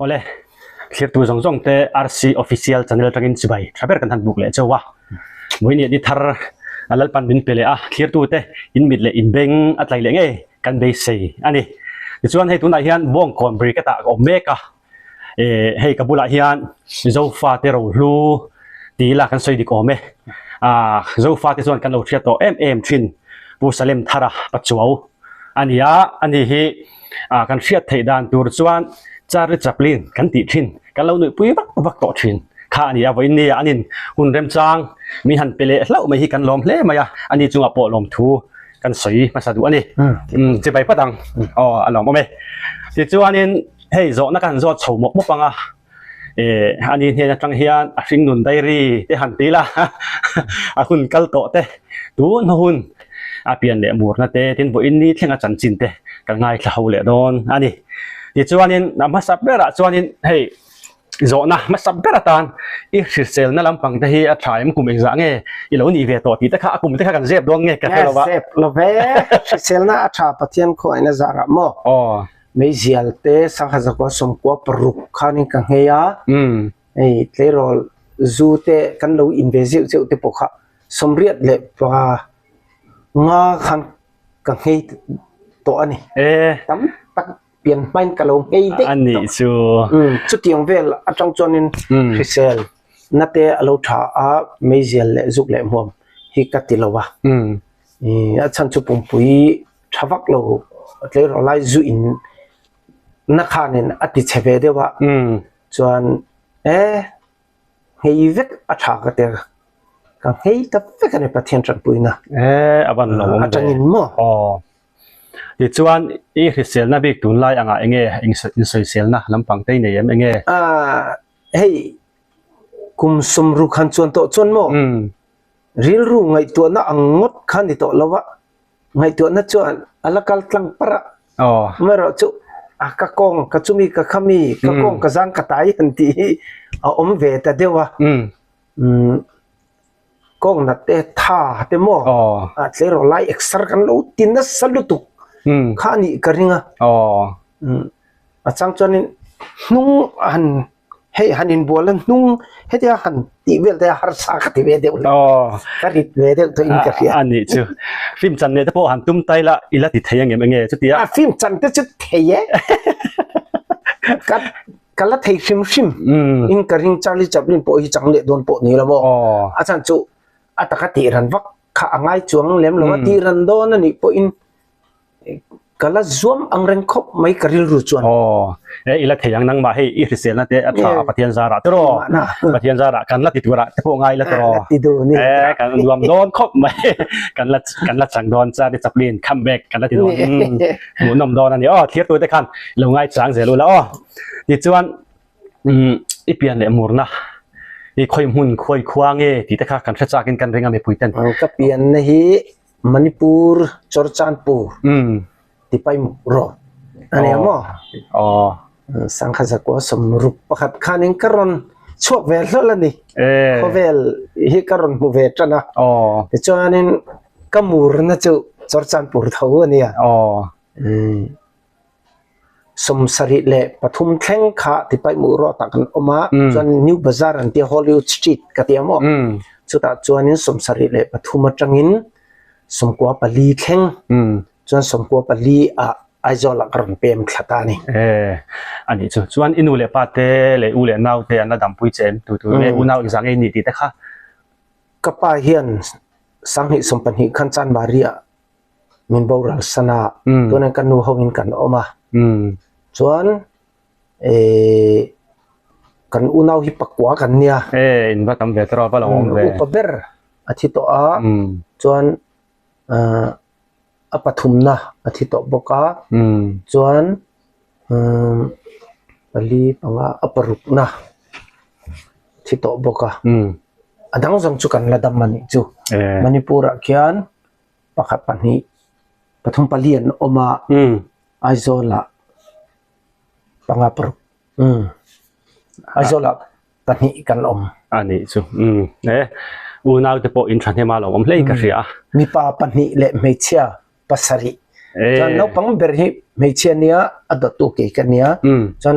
Awle, thlirtu zawng zawng te RC Official channel atangin chibai tha ber kan han buk leh chauh a. Vawiin ni thar a Lalpan min pe leh a, thlirtu te in mit leh in beng a tlai leh ngei kan beisei a ni. Tichuan hei tunah hian Bawngkawn Brigade ah ka awm mek a, eh hei ka bulah hian Zofa te rohlu ti ila kan sawi dik awm e. Ah Zofa te chuan kan lo hriat tawh em em thin Pu Salem Thara Pachuau a ni a, ani hi ah kan hriat theih dan tur chuan Charlie Chaplin kan tih thin kan lo nuihpui vak vak tawh thin kha a ni a, vawiin nia an in hun remchang min han pe leh hlauh mai hi kan lawm hle mai a, ani chungah pawh lawmthu kan sawi hmasa duh a ni. Umm chibai phawt ang aw a lawm awm e. Tichuanin hei zawhna ka han zawt chho mawp mawp ang a, eh ani hnen atang hian a hringnun diary te han ti ila a hun kal tawh te tun hma hun a pian leh murna te tin vawiin ni thlenga chanchin te kan ngaithla ho leh dawn a ni. Tichuanin a hmasa berah chuanin hei Zawhna hmasa ber atan i hriselna lampang te hi a tha em kum engzah nge i lo nih ve tawh tih te kha a kum te kha kan zep dawn nge ka hre lo a. Zep lo ve, hriselna a tha Pathian khawngaihna zarah maw? Aw. Meizial te sangha zakua sawmkua paruk khanin ka nghei a, hei tleirawl zu te kan lo in ve zeuh zeuh te pawh kha sawmriat leh pa nga khan ka nghei tawh a ni. Tam tak pian hmain ka lo nghei daih tawh. Anih chu. Umm chutiang vel atang chuanin hrisel na te a lo tha a, meizial leh zuk leh hmuam hi ka ti lo a. Ih a chhan chu pumpui tha vak lo tleirawl lai zu in na khanin a ti chhe ve deuh a, chuan e nghei vek a tha ka ti a, ka nghei ta vek a ni Pathian tanpuina. E a van lo awm ve. Atangin maw? Aw. Tichuan, i hriselna bik tunlai angah enge insawiselna lampang te i nei em enge? Aaa hei kum sawmruk han chuan tawh chuan maw rilru ngaihtuahna ang ngawt kha ni tawh lo a, ngaihtuahna chuan a la kal tlang parh a, amaherawhchu a ka kawng ka chumi ka khami ka kawng ka zang ka tai han tih hi a awm ve ta deuh a. Kawng nat te tha te maw a tleirawl lai exer kan lo ti nasa lutuk kha a nih ka ring a a chang chuanin hnung a han hei han inbual a hnung hetia han tih vel te a harsa ka ti ve deuh le ka rit ve deuh tawh in ka hria a nih chu film chan leh te pawh han tum tai la i la ti thei ang em enge chutia a film chan te chu thei e ka Ka la thei hrim hrim in ka ring Charlie Chaplin pawh hi chang leh dawn pawh ni lo maw? A chhan chu a taka tih ran vak kha a ngai chuang lem lo a, tih ran dawn a nih pawhin ka la zuam ang reng khawp mai ka rilru chuan. Aw, e i la thei ang nangmah hei i hriselna te a tha a Pathian zarah te raw? Pathian zarah kan la ti turah te pawh ngai la te raw? La ti duh ni. E kan nuam dawn khawp mai kan la kan la chang dawn Charlie Chaplin come back kan la ti dawn. Hmuhnawm dawn a ni aw, thirtute khan lo ngaichang zel ula aw. Tichuan umm i pian leh murna i khawi hmun khawi khua nge tih te kha kan hre chakin kan ring a mipui ten. Ka pianna hi Manipur Churachandpur Tipaimuk Road a nia maw? Aw. Sangha Zakua sawmruk pakhat khanin ka rawn chhuak ve hlawl a ni. Khawvel hi ka rawn hmu ve tan a. Tichuanin ka murna chu Churachandpur tho a nia. Sawmsarih leh pathum thleng kha tipaih muh rawt ah kan awm a, chuan New Bazaar an tia Hollywood Street ka ti a maw? Chutah chuanin sawmsarih leh pathum atangin sawmkua pali thleng chuan sawmkua pali ah Aizawl ah ka rawn pem thla ta a ni. E a nih chu. Chuan i nu leh pa te leh u leh nau te an la dampui che em? Tu tu nge unau engzah nge i nih tih te kha? Ka pa hian sanghnih sawmpahnih khan Chanmari ah min boral san a, tunah ka nu ho in kan awm a, chuan eh kan unau hi pakua kan nia. E in va tam ve tawh a va lo awm ve. Upa ber a thi tawh a, chuan ah a pathumna a thi tawh bawk a, chuan umm pali panga a parukna a thi tawh bawk a, a dang zawng chu kan la dam a nih chu. Manipur ah khian pakhat pahnih pathum pali an awm a Aizawl ah panga paruk umm Aizawl ah pahnih kan awm. A nih chu umm e unau te pawh in thahnem a lo awm hlein ka hria a. Mipa pahnih leh hmeichhia pasarih chuan naupang ber hi hmeichhia nia a dawttu kei ka nia chuan.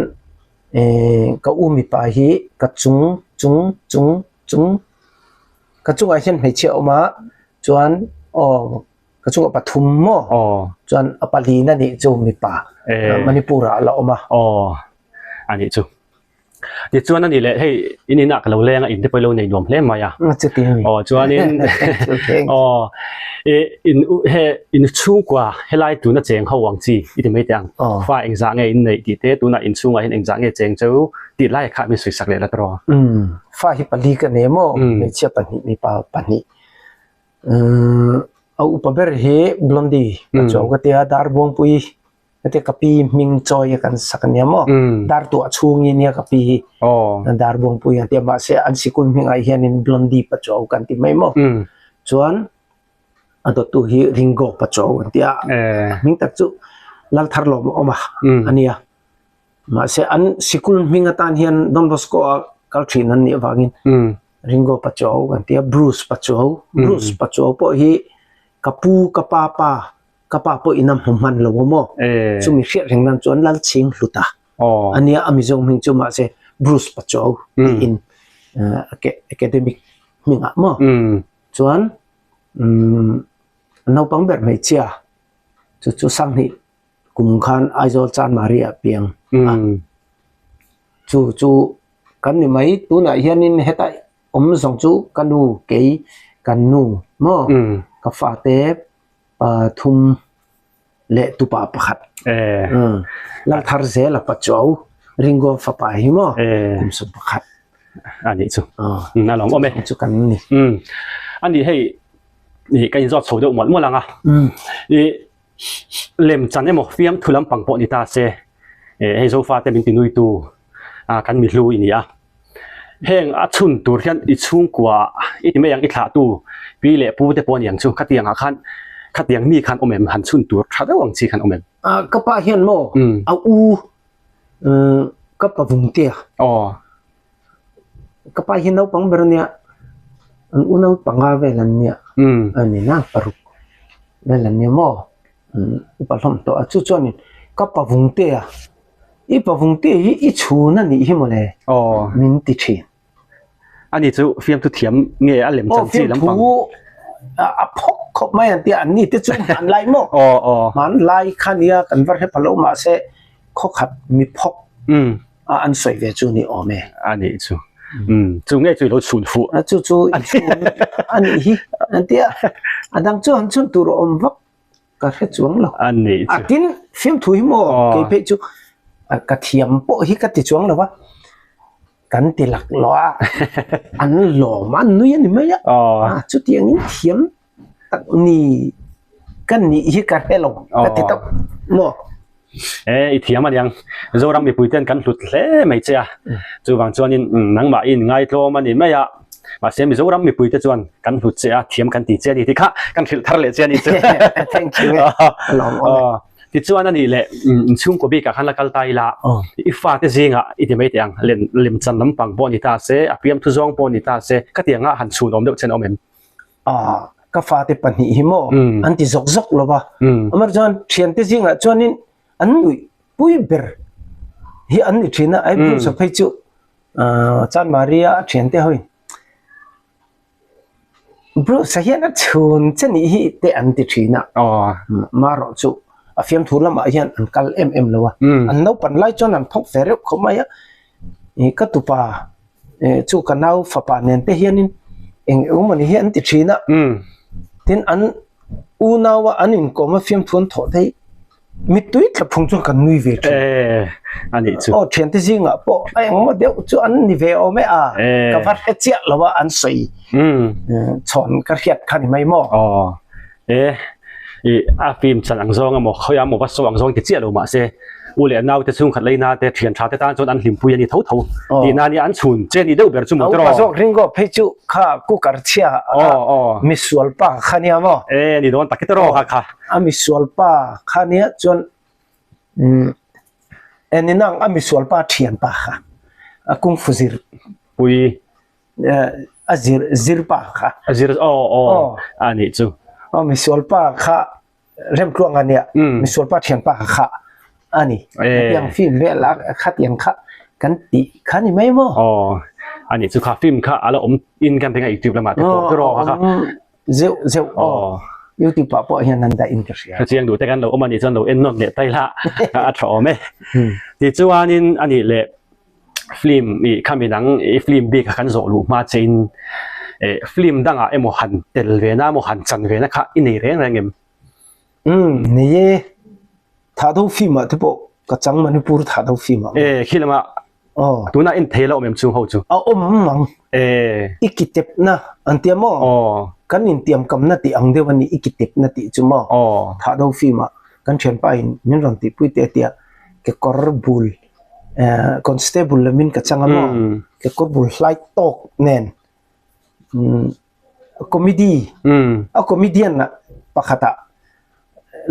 Ka u mipa hi ka chung chung chung chung ka chungah hian hmeichhia a awm a chuan aw ka chungah pathum maw chuan a paliin a nih chu mipa Manipur ah a la awm a. Aw a nih chu. Tichuan a nih leh hei in inah ka lo leng a in te pawh i lo nei nuam hle mai a. Aw chuanin aw in he in chhungkua helai tuna cheng ho ang chi i ti mai teh ang. Fa engzah nge in neih tih te tunah in chhungah hian engzah nge cheng cheu tih lai kha min sawi sak leh la tawh. Fa hi pali ka nei maw hmeichhia pahnih mipa pahnih a upa ber hi Blondie ka chuau ka tia Darbuangpuii Heti ka pi hming chawi a kan sak ania maw? Dar tuah chhungi nia ka pi hi. Dar buangpui an ti a, mahse an sikul hmingah hianin Blondie Pachuau kan ti mai maw? Chuan a dawttu hi Ringo Pachuau an ti a, a hming tak chu Laltharlawm a awm a ania. Mahse an sikul hming atan hian Don Bosco a kal thin an nih avangin Ringo Pachuau kan ti a, Bruce Pachuau. Bruce Pachuau pawh hi ka pu ka pa pa Ka pa pawh in a hmu hman lo a maw? Chumi hriat reng nan chuan Lalchhing hlut a. Ania a Mizo hming chu mahse Bruce Pachuau tiin academic hmingah maw? Chuan naupang ber hmeichhia chu chu Sanghnih kum khan Aizawl Chanmari ah piang a. Chu chu kan ni mai tunah hianin heta awm zawng chu ka nu kei kan nu maw? Ka fate pathum leh tupa pakhat Lalthar Zela Pachuau Ringo fapa hi maw kum 11 a nih chu a lawm awm e chu kan ni a nih hei ih ka inzawt chho deuh mual mual ang a ih lem chan emaw fiamthu lampang pawh ni ta se hei Zofa te min ti nui tu a kan mi hlu i ni a. Heng a chhun tur hian i chhungkua i ti mai ang i thlahtu pi leh pu te pawh a ni ang chu khatiang ah khan khatiang mi khan awm em han chhun tur tha deuh ang chi khan awm em? Ah ka pa hian maw a u ka pa vungtea aw ka pa hi naupang ber a nia an u naupanga vel an nia a ni na paruk vel an nia maw upa hlawm tawh a chu chuanin ka pa vungtea I pavungte hi i chhun a nih hi mawle min ti thin. Ani chu fiamthu thiam nge a lem chan chi lampang. Aw fiamthu a phawk khawp mai an tia an ni te chu hmanlai maw? Hmanlai kha nia kan va hre pha lo mahse khawkhat mi phawk a an sawi ve chu ni awm e. A nih chu. Chu nge chu i lo chhun fuh. Chu chu i chhun a nih hi an tia a dang chu han chhun tur a awm vak. ka hre chuang lo. A nih chu. A tin fiamthu hi maw kei phei chu ka thiam pawh hi ka ti chuang lo a, kan ti lak lo a, an lawm a, an nui a ni mai a, chutiang in thiam tak ni ka nih hi ka hre lo ka ti tawp maw. E i thiam a niang Zoram mipui ten kan hlut hle mai che a, chuvang chuanin nangmah i inngai tlawm a ni mai a, mahse Mizoram mipui te chuan kan hlut che a, thiam kan ti che a ni tih kha kan hrilh thar leh che a ni chu. Thank you e, a lawm awm e. Tichuan a nih leh inchhungkaw bikah khan la kal ta ila, i fate zingah i ti mai teh ang, lemchan lampang pawh ni ta se, a piamthu zawng pawh ni ta se, khatianga han chhun awm deuh chen a awm em? Ah, ka fate pahnih hi maw an ti zawk zawk lo va. Amar chuan thiante zingah chuanin an nuih pui ber hi an ni thin a, ai Bruce phei chu ah Chanmari a thiante hoin Bruce hian a chhun che nih hi te an ti thin a. Marawh chu a fiamthu lamah hian an kal em em lo a, an naupan lai chuan an thawk ve reuh khawp mai a. Ka tupa chu ka nau fapa nen te hianin eng eng mawni hi an ti thin a tin an unau a an inkawm a fiamthu an thawh theih mittui tla phung chuan kan nui ve thin a nih chu aw thiante zingah pawh a engmaw deuh chu an ni ve awm e a ka va hre chiah lo a an sawi chhawn ka hriat kha ni mai maw aw E, i a film chan ang zawng emaw khawi a maw va saw ang zawng ti chiah lo mahse u leh nau te chhungkhat leina te thian tha te tan chuan an hlimpui a ni tho tho tih na nia an chhun che ni deuh ber chu maw tiraw. A upa zawk ringo phei chu kha cooker chhia a misual pa kha nia maw. E ni dawn tak hi tiraw kha kha. A misual pa kha nia chuan e ni nang a misual pa thian pa kha a kungfu zir pui. A zir zir pa kha. A zir aw aw a nih chu. Aw misual pa kha remtluang a nia misual pa thian pa kha a ni. Tiang film vel a khatiang kha. Kan tih kha ni mai maw? Aw, ani chu kha film kha ala awm in kan ringa YouTube lamah te pawh tiraw kha kha. Zeuh zeuh aw. YouTube ah pawh hian an dah in ka hria. Hrechiang duh te kan lo awm anih chuan lo en nawn leh tai la a tha awm e. Tichuanin anih leh film i khami dang i film bik kha kan zawh luh hma che in film dangah emaw han tel ve na emaw han chan ve na kha i nei reng reng em? Umm nei e, Thahdo film ah te pawh ka chang Manipur Thahdo film ah. E khi lama aw tuna en thei la awm em chung ho chu? A awm ang. E i kitep na an tia maw? Aw kan intiam kamna tih ang deuh a ni i kitep na tih chu maw? Aw Thahdo film ah kan thianpa in min rawn tihpui te a tia kekawr bul constable lamin ka chang a maw? Kekawr bul hlai tawk nen comedy a comedian ah pakhat ah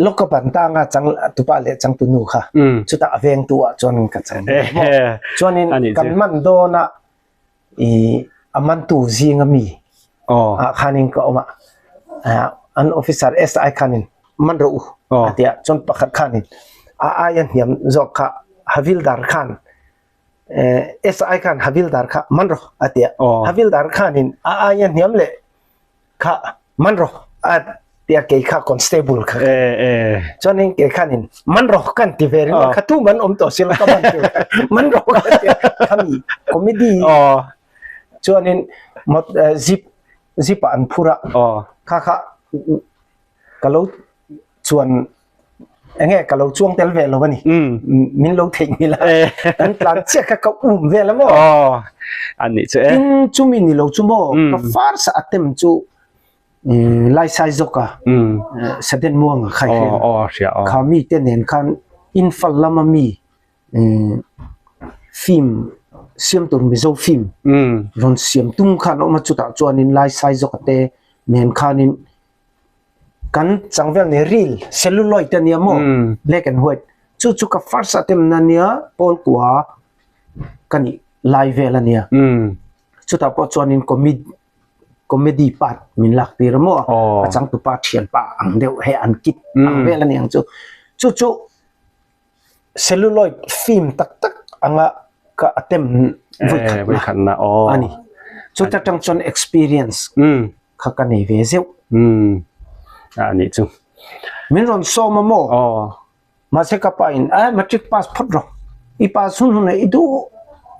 lockup an tang a chang tupa leh changtu nu kha chutah a vengtu ah chuan ka chang chuanin kan man dawn a ih a mantu zing ami ah khanin ka awm a an officer SI khanin man rawh u a ti a chuan pakhat khanin a aia hniam zawk kha havildar khan SI khan Havildar kha man rawh a ti a. Havildar khanin a aia hniam leh kha man rawh a ti a kei kha constable kha. Chuanin kei khanin man rawh kan ti ve ringawt kha tu man awm tawh silo ka man tur kha man rawh ka ti a khami comedy chuanin zip zip ah an phur a kha kha ka lo chuan enge ka lo chuang tel ve lo ani min lo theih ni la kan tlan chiah kha ka um vel a maw aw ani chu e tin chumi ni lo chu maw ka first attempt chu lai sai zawk a sudden muang a khai aw aw hria aw kha mi te nen khan infal lama mi film siam tur mizo film rawn siam tum khan awm a chutah chuanin lai sai zawk a te nen khanin Kan changvel ni reel celluloid a nia maw black and white chu chu ka first attempt na nia pawl kua ka nih lai vel a nia chutah pawh chuanin comedy comedy part min lak tir a maw a changtupa thianpa ang deuh he an kit ang vel a ni ang chu chu chu celluloid film tak tak anga ka attempt vawi khatna a ni chuta tang chuan experience kha ka nei ve zeuh. Umm a nih chu. Min rawn sawm a maw? Aw. Mahse ka pa in a matric pass phawt rawh. I pass hun hun ah i duh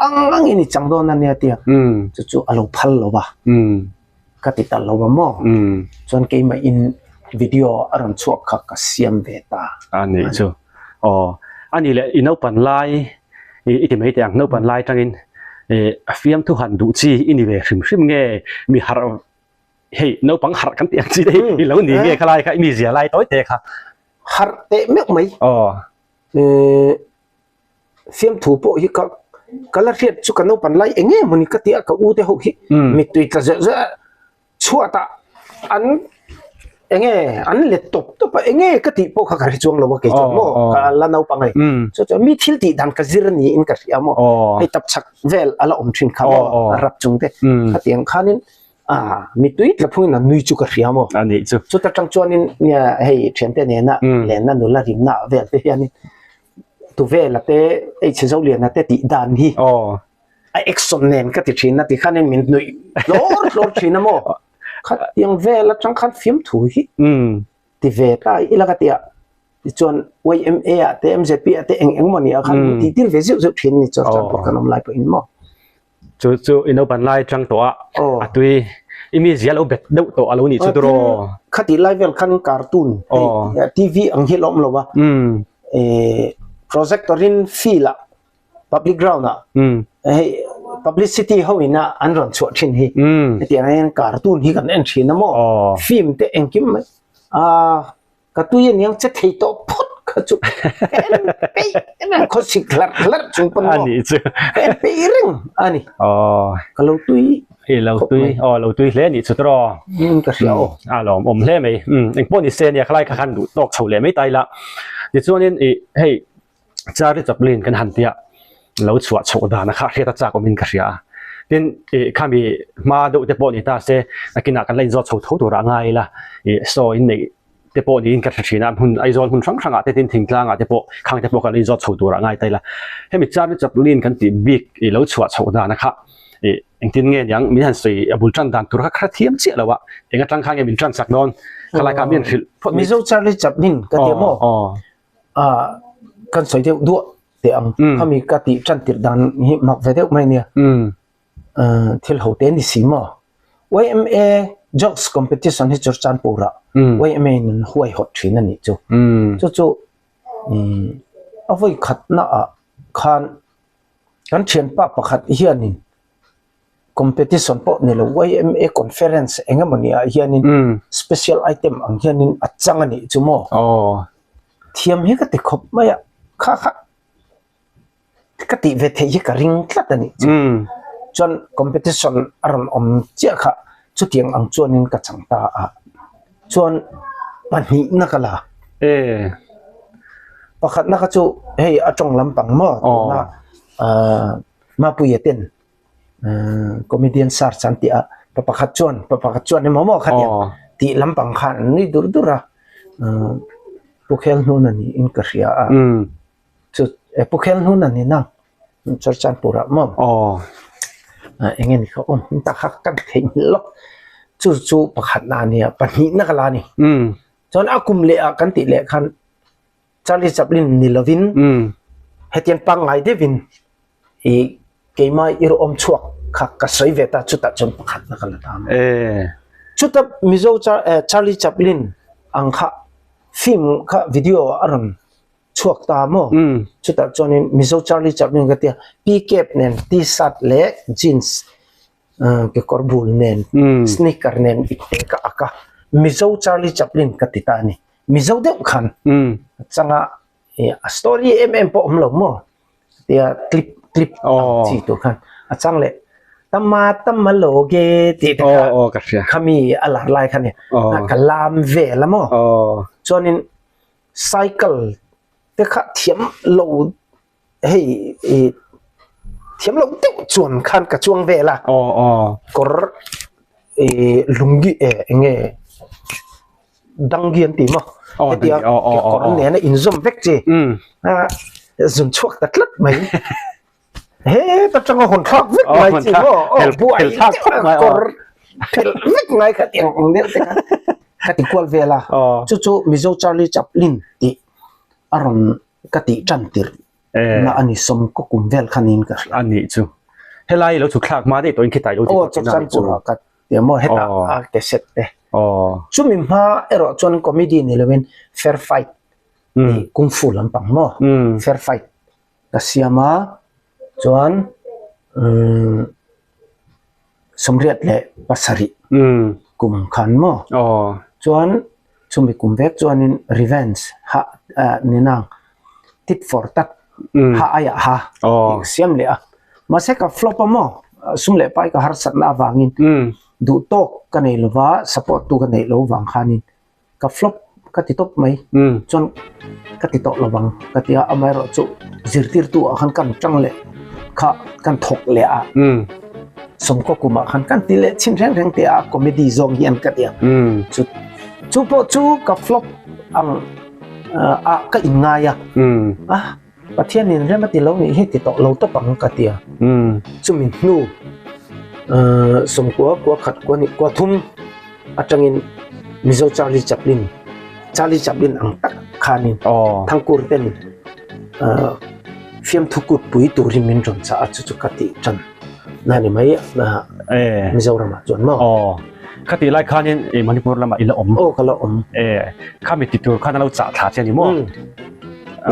ang ang in i chang dawn a nia tia. Umm. Chu chu a lo phal lo va. Umm. Ka ti ta lo a maw? Umm. Chuan keimah in video a rawn chhuak kha ka siam ve ta. A nih chu. Aw. A nih leh i naupan lai i ti mai teh ang naupan lai tangin fiamthu han duh chi i ni ve hrim hrim nge mi harh hei naupang harh kan tih ang chi te hi i lo ni nge khalai kha i mi zia lai tawi te kha. Harh teh meuh mai. Aw. Fiamthu pawh hi ka ka la hriat chu ka naupan lai eng nge mawni ka ti a ka u te ho hi mittui tla zeuh zeuh a. Chhuatah an enge an let tawp tawp a enge ka tih pawh kha ka hre chuang lo a kei chuan maw ka la naupang a ni chu chuan mi thil tih dan ka zir niin ka hria maw hei tapchhak vel a la awm thin kha maw a rap chung te khatiang khanin ah mittui tla phungin an nui chu ka hria maw chuta tang chuanin nia hei thiante nena lenna nula rimna vel te hianin tuvela te hei Zoliana te tih dan hi. A action nen ka ti thin a tikhanin min hnuih hlawr hlawr thin a maw? Khatiang vel atang khan fiamthu hi ti ve ta ila ka ti a, tichuan YMA ah te MZP ah te eng eng maw ni ah khan min tih tir ve zeuh zeuh thin a ni chuan chuan pawh kan awm lai pawhin maw? Chu chu i naupan lai atang tawh a, a tui i mi zia lo bet deuh tawh a lo nih chu tiraw? Khatih lai vel khan cartoon hei TV ang hi a la awm lo a, projector in field ah Public ground ah hei publicity ho in a an rawn chhuah thin hi hetiang hian cartoon hi kan en thin a maw film te engkim mai ah ka tui aniang che thei tawh phawt kha chu ka en peih em em khawsik hlarh hlarh chung pawn maw ka en peih reng a ni ka lo tui I lo tui aw lo tui hle anih chu tiraw ka hria aw a lawm awm hle mai engpawh ni se nia khalai kha khan duh tawk chho leh mai ta ila tichuanin ih hei Charlie Chaplin kan han tia lo chhuah chhoh dan a kha hriat a chak awmin ka hria a. Tin, ih khami hma deuh te pawh ni ta se, nakinah kan la inzawt chho tho turah ngai ila, ih saw in neih te pawh niin ka hre thin a, hmun Aizawl hmun hrang hrangah te tin thingtlangah te pawh khang te pawh kan inzawt chho turah ngai ta ila. Hemi Charlie Chaplin kan tih bik i lo chhuah chhoh dana kha ih engtin nge niang min han sawi a bul tan dan tur kha kha thiam chiah lo a, eng atang kha nge min tan chak dawn khalai kha min hrilh phawt mai. Mizo Charlie Chaplin ka ti maw? Ah kan sawi deuh duah teh ang khami ka tih tan tirh dan hi mak ve deuh mai nia. Thil ho te ni si maw? YMA Jokes Competition hi Churchandpur-ah YMA in an huaihawt thin a nih chu. Chu chu a vawi khatnaah khan kan thianpa pakhat hianin competition pawh ni lo YMA conference eng emaw ni ah hianin special item ang hianin a chang a nih chu maw? Thiam hi ka ti khawp mai a, kha kha. Ka tih ve theih hi ka ring tlat a nih chu. Chuan competition a rawn awm chiah kha chutiang ang chuanin ka chang ta a. Chuan pahnihna ka la. Pakhatna kha chu hei a tawng lampang maw tuna Mapuia ten comedian search an tih a pa pakhat chuan pa pakhat chuan emaw maw khatiang tih lampang khan an nui dur dur a. Pu Khelhnuna niin ka hria a. Chu Pu Khelhnuna ni nang Churchandpur ah maw? Aw. Eng nge ni kha aw hmun tak kha kan theihnghilh lawk. Chu chu pakhat na a nia pahnihna ka la a ni. Chuan a kum leh ah kan tih leh khan Charlie Chaplin ni lovin hetiang pangngai deuhin ih keimah irawm chhuak kha ka sawi ve ta chutah chuan pakhatna ka la ta mai. Chuta Mizo Charlie Chaplin ang kha film kha video a rawn chhuak ta maw? Chutah chuanin Mizo Charlie Chaplin ka tia P-cap nen T-shirt leh jeans kekawr bul nen sneaker nen ipte ka ak a Mizo Charlie Chaplin ka ti ta a ni. Mizo deuh khan a changa a story em em pawh awm lo maw? Tia clip clip ang chi tur khan a chang leh tama tama loge tih te kha khami a lar lai kha ni ka lam vel a maw? Chuanin Cycle te kha thiam lo hei ih thiam lo deuh chuan khan ka chuang vel a kawr ih lungi eh eng nge dangi an ti maw hetia kawr nena inzawm vek chi a zun chhuak ta tlat mai. Heta tanga hawn thlak vek ngai chi maw aw buai kawr phelh vek ngai kha tiang ang deuh te kha ka ti kual vel a chu chu Mizo Charlie Chaplin tih a rawn ka tih tan tirh na a ni sawmkaw kum vel kha niin ka hria. A nih chu helai lo chhuk thlak hma daih tawhin khitai lo ti tawh chin a nih chu. Aw ka ti maw hetah a cassette te chumi hma erawh chuan comedy ni lovin fair fight tih kungfu lampang maw fair fight Ka siam a, chuan umm sawmriat leh pasarih kum khan maw? Chuan chumi kum vek chuanin revenge ha ni nang tit for tat ha aiah ha tih ka siam leh a, mahse ka flop a maw? Sum leh pai ka harsatna avangin duh tawk ka nei lova support tu ka neih loh vang khanin Ka flop ka ti tawp mai chuan ka ti tawh lovang ka ti a, amaherawh chu zirtirtu ah khan kan tang leh kha kan thawk leh a, sawmkaw kum ah khan kan ti leh chhin reng reng teh a comedy zawng hian ka ti a, chu chu pawh chu ka flop ang ah ka inngai a, a Pathianin rem a ti lo nih hi ti tawh lo tawp ang ka ti a, chumi hnu sawmkua kua khat kua hnih kua thum. Atangin Mizo Charlie Chaplin, Charlie Chaplin ang tak khanin Thangkur ten fiamthu kut pui turin min rawn chah a, chu chu ka tih tan na ni mai Mizoramah chuan maw? Aw, kha tih lai khanin Manipur lamah i la awm? Aw, ka la awm. Khami ti tur khan a lo chah thla che a ni maw?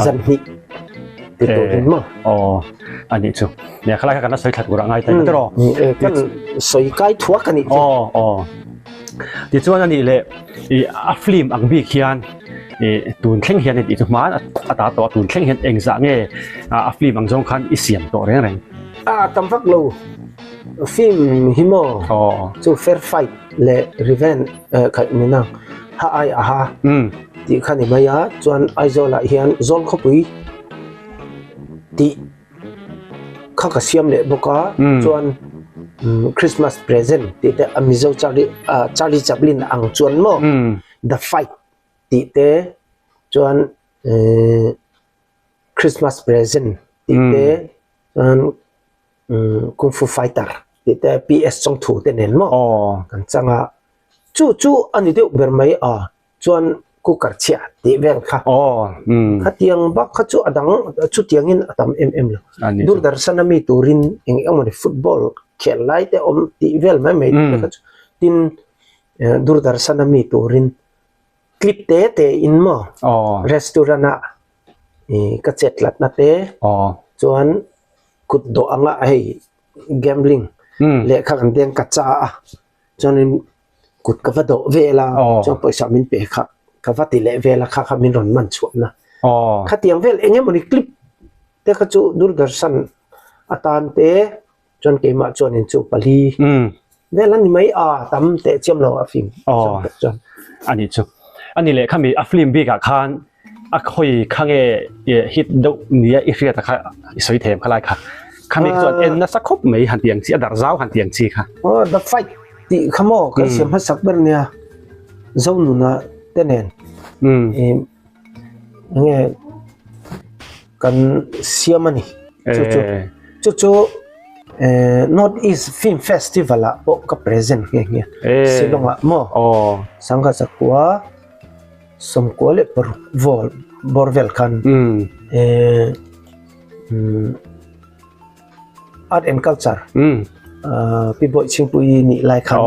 Zan hnih ti turin maw? Aw, a nih chu. Nia khalai kha kan la sawi thla turah ngai ta ni tawh. Ni e kan sawi kai thuak a nih chu. Aw aw. Tichuan a nih leh i a film ang bik hian i tun thleng hian i tih chu hma a ta tawh a tun thleng hian engzah nge a film ang zawng khan i siam tawh reng reng. A tam vak lo film hi maw chu fair fight leh revenge khaih ni nang ha ai a ha tih kha ni mai a chuan Aizawl ah hian Zawl khawpui tih Kha ka siam leh bawk a chuan Christmas present tih te a Mizo Charlie Charlie Chaplin ang chuan maw The Fight. tih te chuan Christmas present tih te chuan Kung Fu Fighter tih te PS Chawngthu te nen maw kan chang a, chu chu a ni deuh ber mai a chuan cooker chhia tih vel kha khatiang bak kha chu a dang chutiangin a tam em em lo. Doordarshan a mi turin eng eng emawni football khel lai te awm tih vel mai mai te kha chu tin Doordarshan a mi turin clip te te in maw restaurant ah ka chet tlatna te chuan kut dawh anga hei gambling lehkha kan deng ka cha a chuanin kut ka va dawh vel a chuan pawisa min pe kha ka va ti leh vel a kha kha min rawn man chhuahna khatiang vel eng emawni clip te kha chu Doordarshan atan te chuan keimah chuanin chu pali vel a ni mai a tam teh chiam lo a film chuan ani chu ani leh khami a film bikah khan a khawi kha nge hit deuh nia i hriat a kha i sawi them khalai kha khami chuan en nasa khawp mai han tiang chi a darh zau han tiang chi kha aw the fight tih kha maw kan siam hmasak ber nia Zonuna te nen enge kan siam a ni chu chu chu chu North East Film Festival ah pawh ka present nghe nghe Shillong ah maw Sangha Zakua Sawmkua leh paruk vawl bawr vel khan Art and Culture Pi Bawi Chhingpui nih lai khan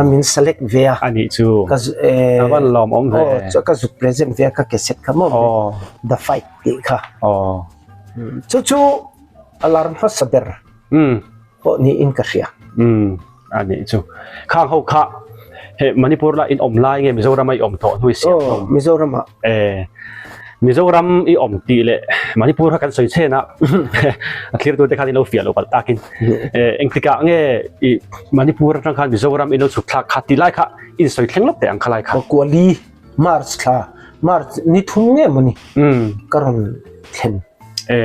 a min select ve a. A nih chu. A van lawm awm ve. Ka zuk present ve a ka cassette kha maw The Fight tih kha. Chu chu a lar hmasa ber. pawh niin ka hria. Umm a nih chu. Khang ho kha he Manipur la in awm lai nge Mizoram a i awm tawh hnu i siam hlawm? Aw Mizoram ah. E Mizoram i awm tih leh Manipur kha kan sawi chhen a a thlir tute khan in lo fiah lo palh takin e engtikah nge i Manipur atang khan Mizoram in lo chhuk thlak kha tih lai kha in sawi thleng lawk teh ang kha lai kha. Kuali March thla March ni thum nge mawni ka rawn thlen. E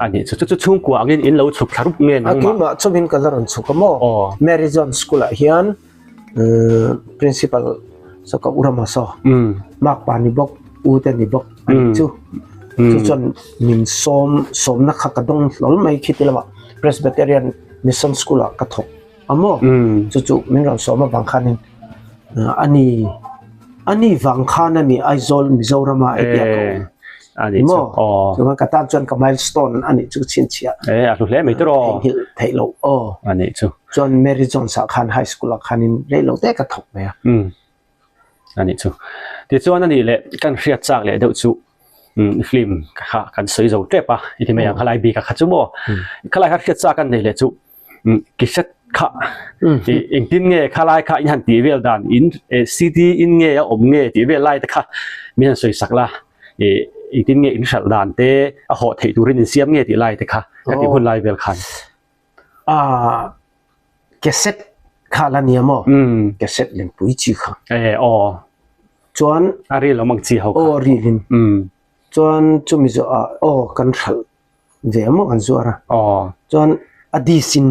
a nih chu chu chu chhungkua angin in lo chhuk thla rup nge nangmah? A keimah chawmin ka la rawn chhuk a maw? Mary John School ah hian Principal saw ka Urama saw Mark pa ni bawk U te ni bawk a nih chu. Chu chuan min sawm sawmna kha ka dawng hlawl mai khi ti lamah Presbyterian Mission School ah ka thawk a maw? Chu chu min rawn sawm avang khanin a ni a ni vang khan a ni Aizawl Mizoram ah hetiang ka awm. A nih chu aw. Chuan ka tan chuan ka milestone a nih chu chhinchhiah. E a hlu hle mai tiraw. Theihnghilh theih loh aw. A nih chu. Chuan Mary Jones ah khan high school ah khanin rei lo te ka thawk mai a. Umm a nih chu. Tichuan a nih leh kan hriat chak leh deuh chu umm film kha kan sawi zo tep a i ti mai ang khalai bik a kha chu maw. Khalai kha hriat chak an nei leh chu Cassette kha engtin nge khalai kha in han tih vel dan in CD in nge a awm nge tih vel lai te kha min han sawi sak la engtin nge in hralh dan te a hawh theih turin in siam nge tih lai te kha ka tih hun lai vel khan. Cassette kha la nia maw? Cassette lengpui chi kha. E aw. Chuan a ril awm ang chi ho kha. Aw rilin. Chuan chumi zawh ah aw kan hralh ve maw kan zuar a chuan a dish in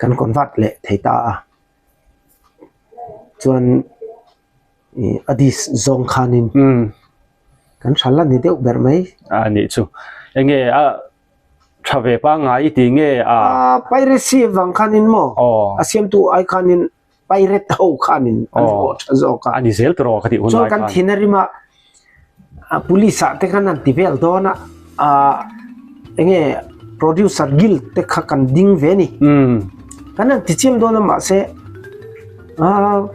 kan convert leh thei ta a chuan ih a dish zawng khanin kan tha la ni deuh ber mai. A nih chu enge a tha ve pangngai i tih nge a. Piracy vang khanin maw a siamtu ai khanin Pirate ho khanin an haw tha zawk a. A ni zel tawh ka tih hun lai khan. Chuan kan thin a rim a, police ah te khan an ti vel dawn a, enge producer guild te kha kan ding ve ni. Kan han ti chiam dawn a mahse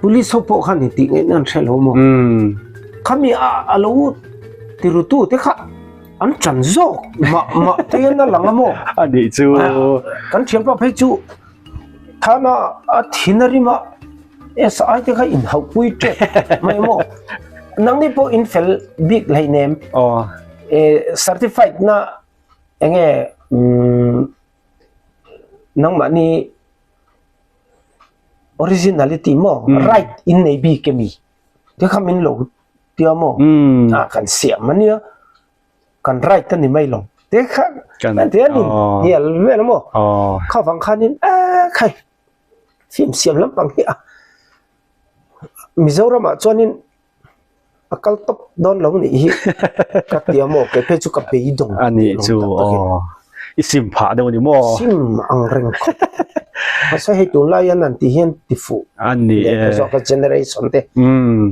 police ho pawh khan intih ngaihna an hre lo maw. Khami a lo tirutu te kha an ṭan zawk mah mah te hian a lang a maw. A nih chu. Kan thianpa phei chu. Thana a thin a rim a, SI te kha in hauh pui tep mai maw? Nangni pawh in fel bik hleinem. Aw. E certified na enge umm nangmahni originality maw right in nei bik emi te kha min lo tia maw? A kan siam ania. Kan right a ni mai lo te kha an ti a ni hnial vel maw kha vang khanin e khai film siam lampang hi a Mizoramah chuanin. A kal tawp dawn lo nih hi ka ti a maw kei phei chu ka beidawng A nih chu aw i sim phah deuh a ni maw? Sim ang reng khawp. Mahse hei tunlai hian an tih hian ti fuh A ni e. Leh zawk a generation te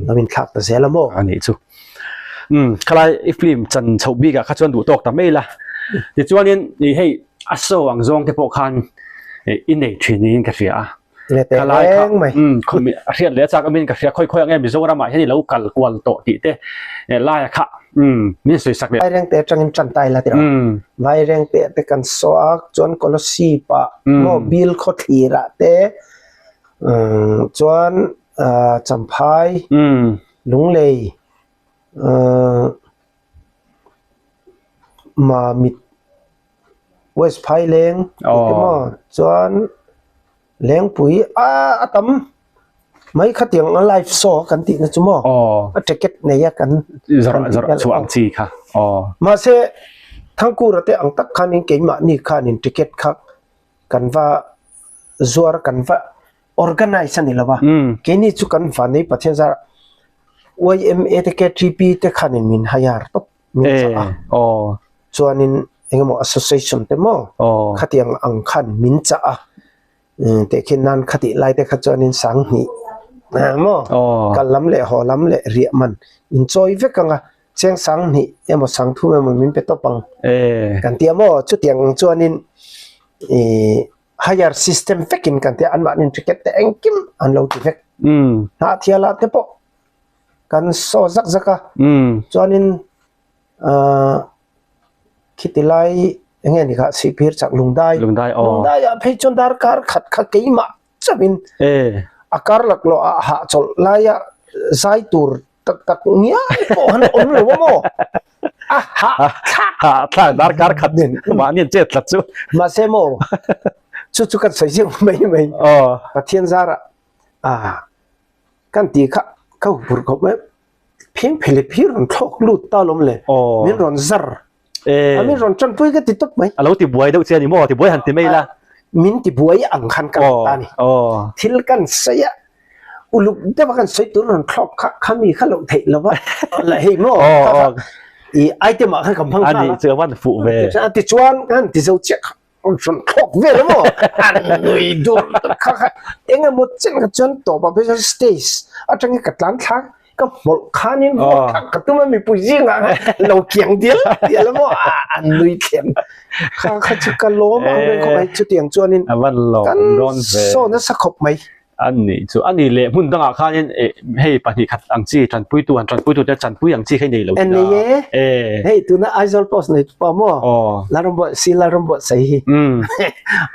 lo in thlak ta zel a maw? A nih chu. Umm khalai i film chan chhoh bik ah kha chuan duh tawk ta mai la. Tichuanin i hei a show ang zawng te pawh khan i nei thin niin ka hria a. Ka lai kha umm khawmi a hriat leh a chak amin ka hria khawi khawi ang nge Mizoram ah hian i lo kal kual tawh tih te lai a kha umm min sawi sak leh. Vairengte atangin tan tai la tirh a, Vairengte te kan saw a chuan Kolosip ah maw Bil khawthlir ah te umm chuan Champhai Lunglei umm Mamit West Phaileng tih te maw chuan Lengpui a a tam mai khatiang a live show kan tih na chu maw a ticket nei a kan zawrh zawrh chhuah ang chi kha aw. Mahse Thangkura te ang tak khanin keimahni khanin ticket kha kan va zuar kan va organize a ni lo va keini chu kan vanei Pathian zar YMA te KTP te khanin min hire tawp. min chah a chuanin engemaw association te maw khatiang ang khan min chah a tehkhin nan khatih lai te kha chuanin sanghnih maw kal lam leh haw lam leh riah man inchawi vek ang a cheng sanghnih emaw sangthum emaw min pe tawp ang kan ti a maw chutiang ang chuanin ih hire system vekin kan ti a anmahni ticket te engkim an lo ti vek hnahthial ah te pawh. Kan saw zak zak a, chuanin ahh khiti lai eng nge ni kha sihphir chak lungdai, lungdai ah phei chuan darkar khat kha keimah chauhin a kar laklawh ah hahchawlh laia zai tur tak tak ngial pawh han awm lo a maw a hahthlak hahthlak darkar khat mahni an chet tlat chu mahse maw chu chu kan sawi zeuh mai mai Pathian zarah ah. Kan tih kha ka hupur khawp mai phing phele phir rawn thlawk lut ta lawm le min rawn zar a min rawn tanpui ka ti tawp mai. A lo ti buai deuh che a ni maw ti buai han ti mai la. Min ti buai ang khan ka rawn ta a ni. Thil kan sawi a uluk deuh a kan sawi tur rawn thlawk kha khami kha loh theih lo va la hei maw kha kha i item ah khan ka hmang nghal a. A nih chu a van fuh ve. Tichuan kan ti zo chiah kha. An hran thlawk vel a maw? An nui dur tak kha kha eng emaw chen kha chuan tawp ah phei chuan stage atangin ka tlan thla ka hmawlh khanin vote thlak ka tum a mipui zingah khan lo kiang dial dial a maw an nui thlem kha kha chu ka lawm ang reng khawp mai chutiang chuanin kan saw nasa khawp mai. A nih chu a nih leh hmun dangah khanin eh hei pahnih khat ang chi tanpuitu han tanpuitu te chanpui ang chi kha i nei lo tih a. Nei e. Hei tuna Aizawl post nei pawh maw Lalrambuat si Lalrambuat sawi hi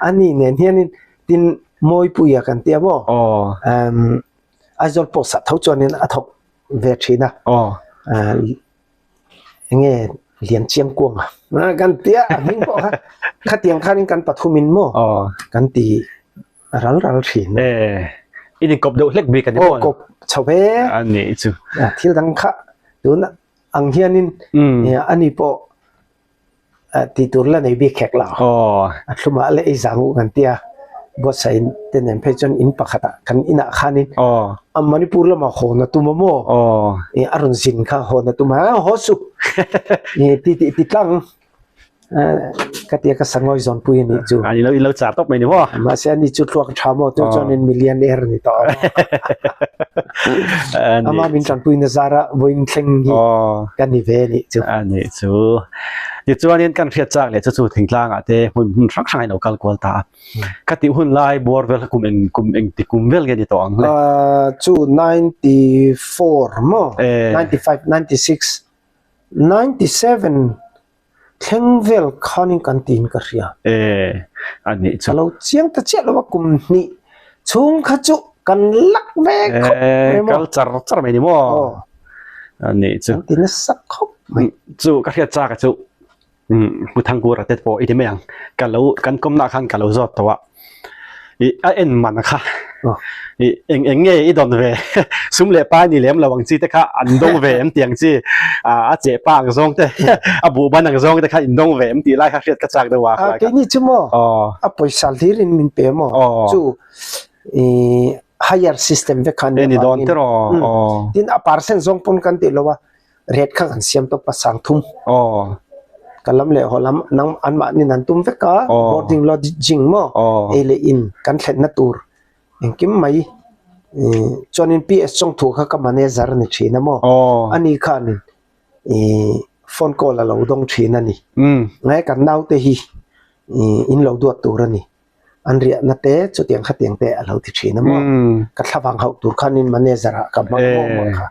a ni nen hianin tin Mawipuia kan tia maw Aizawl post ah tho chuanin a thawk ve thin a. Enge lian chiang kuang a kan tia a hming pawh kha khatiang khanin kan pathumin maw kan ti ral ral thin e in in kawp deuh hlek bik ani maw kawp chho ve ani chu thil dang kha tun ang hianin ani pawh Tih tur la nei bik hek lo. A thlumah leh ei zang u kan tia buatsaih te nen phei chuan in pakhatah kan inah khanin a Manipur lamah hawn a tum a maw? A rawn zin kha hawn a tum a, haw suh ti tih ti tlang ka tia ka sangawi zawnpui a nih chu. A in lo char tawp mai ni maw? Mahse ani chu thluak a tha maw? Chu chuanin millionaire a ni tawh a maw? Ama min tanpui na zara vawiin thleng hi ka ni ve a nih chu. A nih chu. Tichuanin kan hriat chak leh chu chu thingtlangah te hmun hmun hrang hrang a in lo kal kual ta a. Ka tih hun lai bawr vel kha kum eng kum eng ti kum vel nge ni tawh ang le? Chu 94 maw? 95, 96, 97 Thleng vel khanin kan tiin ka hria. E, a nih chu. Ka lo chiang ta chiah lo a, kum hnih chhung kha chu kan lak ve khawp mai maw. E, kal char char mai ni maw? Aw. A nih chu. Kan ti nasa khawp mai. Chu ka hriat chak a chu, Pu Thangkura te pawh i ti mai ang, ka lo, kan kawmna khan ka lo zawt tawh a. I a en man kha i eng eng nge i dawn ve sum leh pa ni lem lo ang chi te kha an dawng ve em tih ang chi a cheh pa ang zawng te a buh ban ang zawng te kha in dawng ve em tih lai kha hriat ka chak deuh a keini chu maw a pawisa hlir in min pe maw chu i. Higher system vek kha ania ni dawn vangin te rawh aw. Tin a percent zawng pawn kan tih lo a rate kha kan siam tawp a sang thum. Aw. Ka lam leh haw lam nang anmahni an tum vek a boarding lodging maw ei leh in kan thlenna tur engkim mai chuanin PS Chawngthu kha ka manager a ni thin a maw ani khanin ih phone call a lo dawng thin a ni. Ngai kan naute hi ih in lo duat tur a ni. An riahna te chutiang khatiang te a lo ti thin a maw. Ka thlavang hauh tur khanin manager ah ka hmang maw maw kha.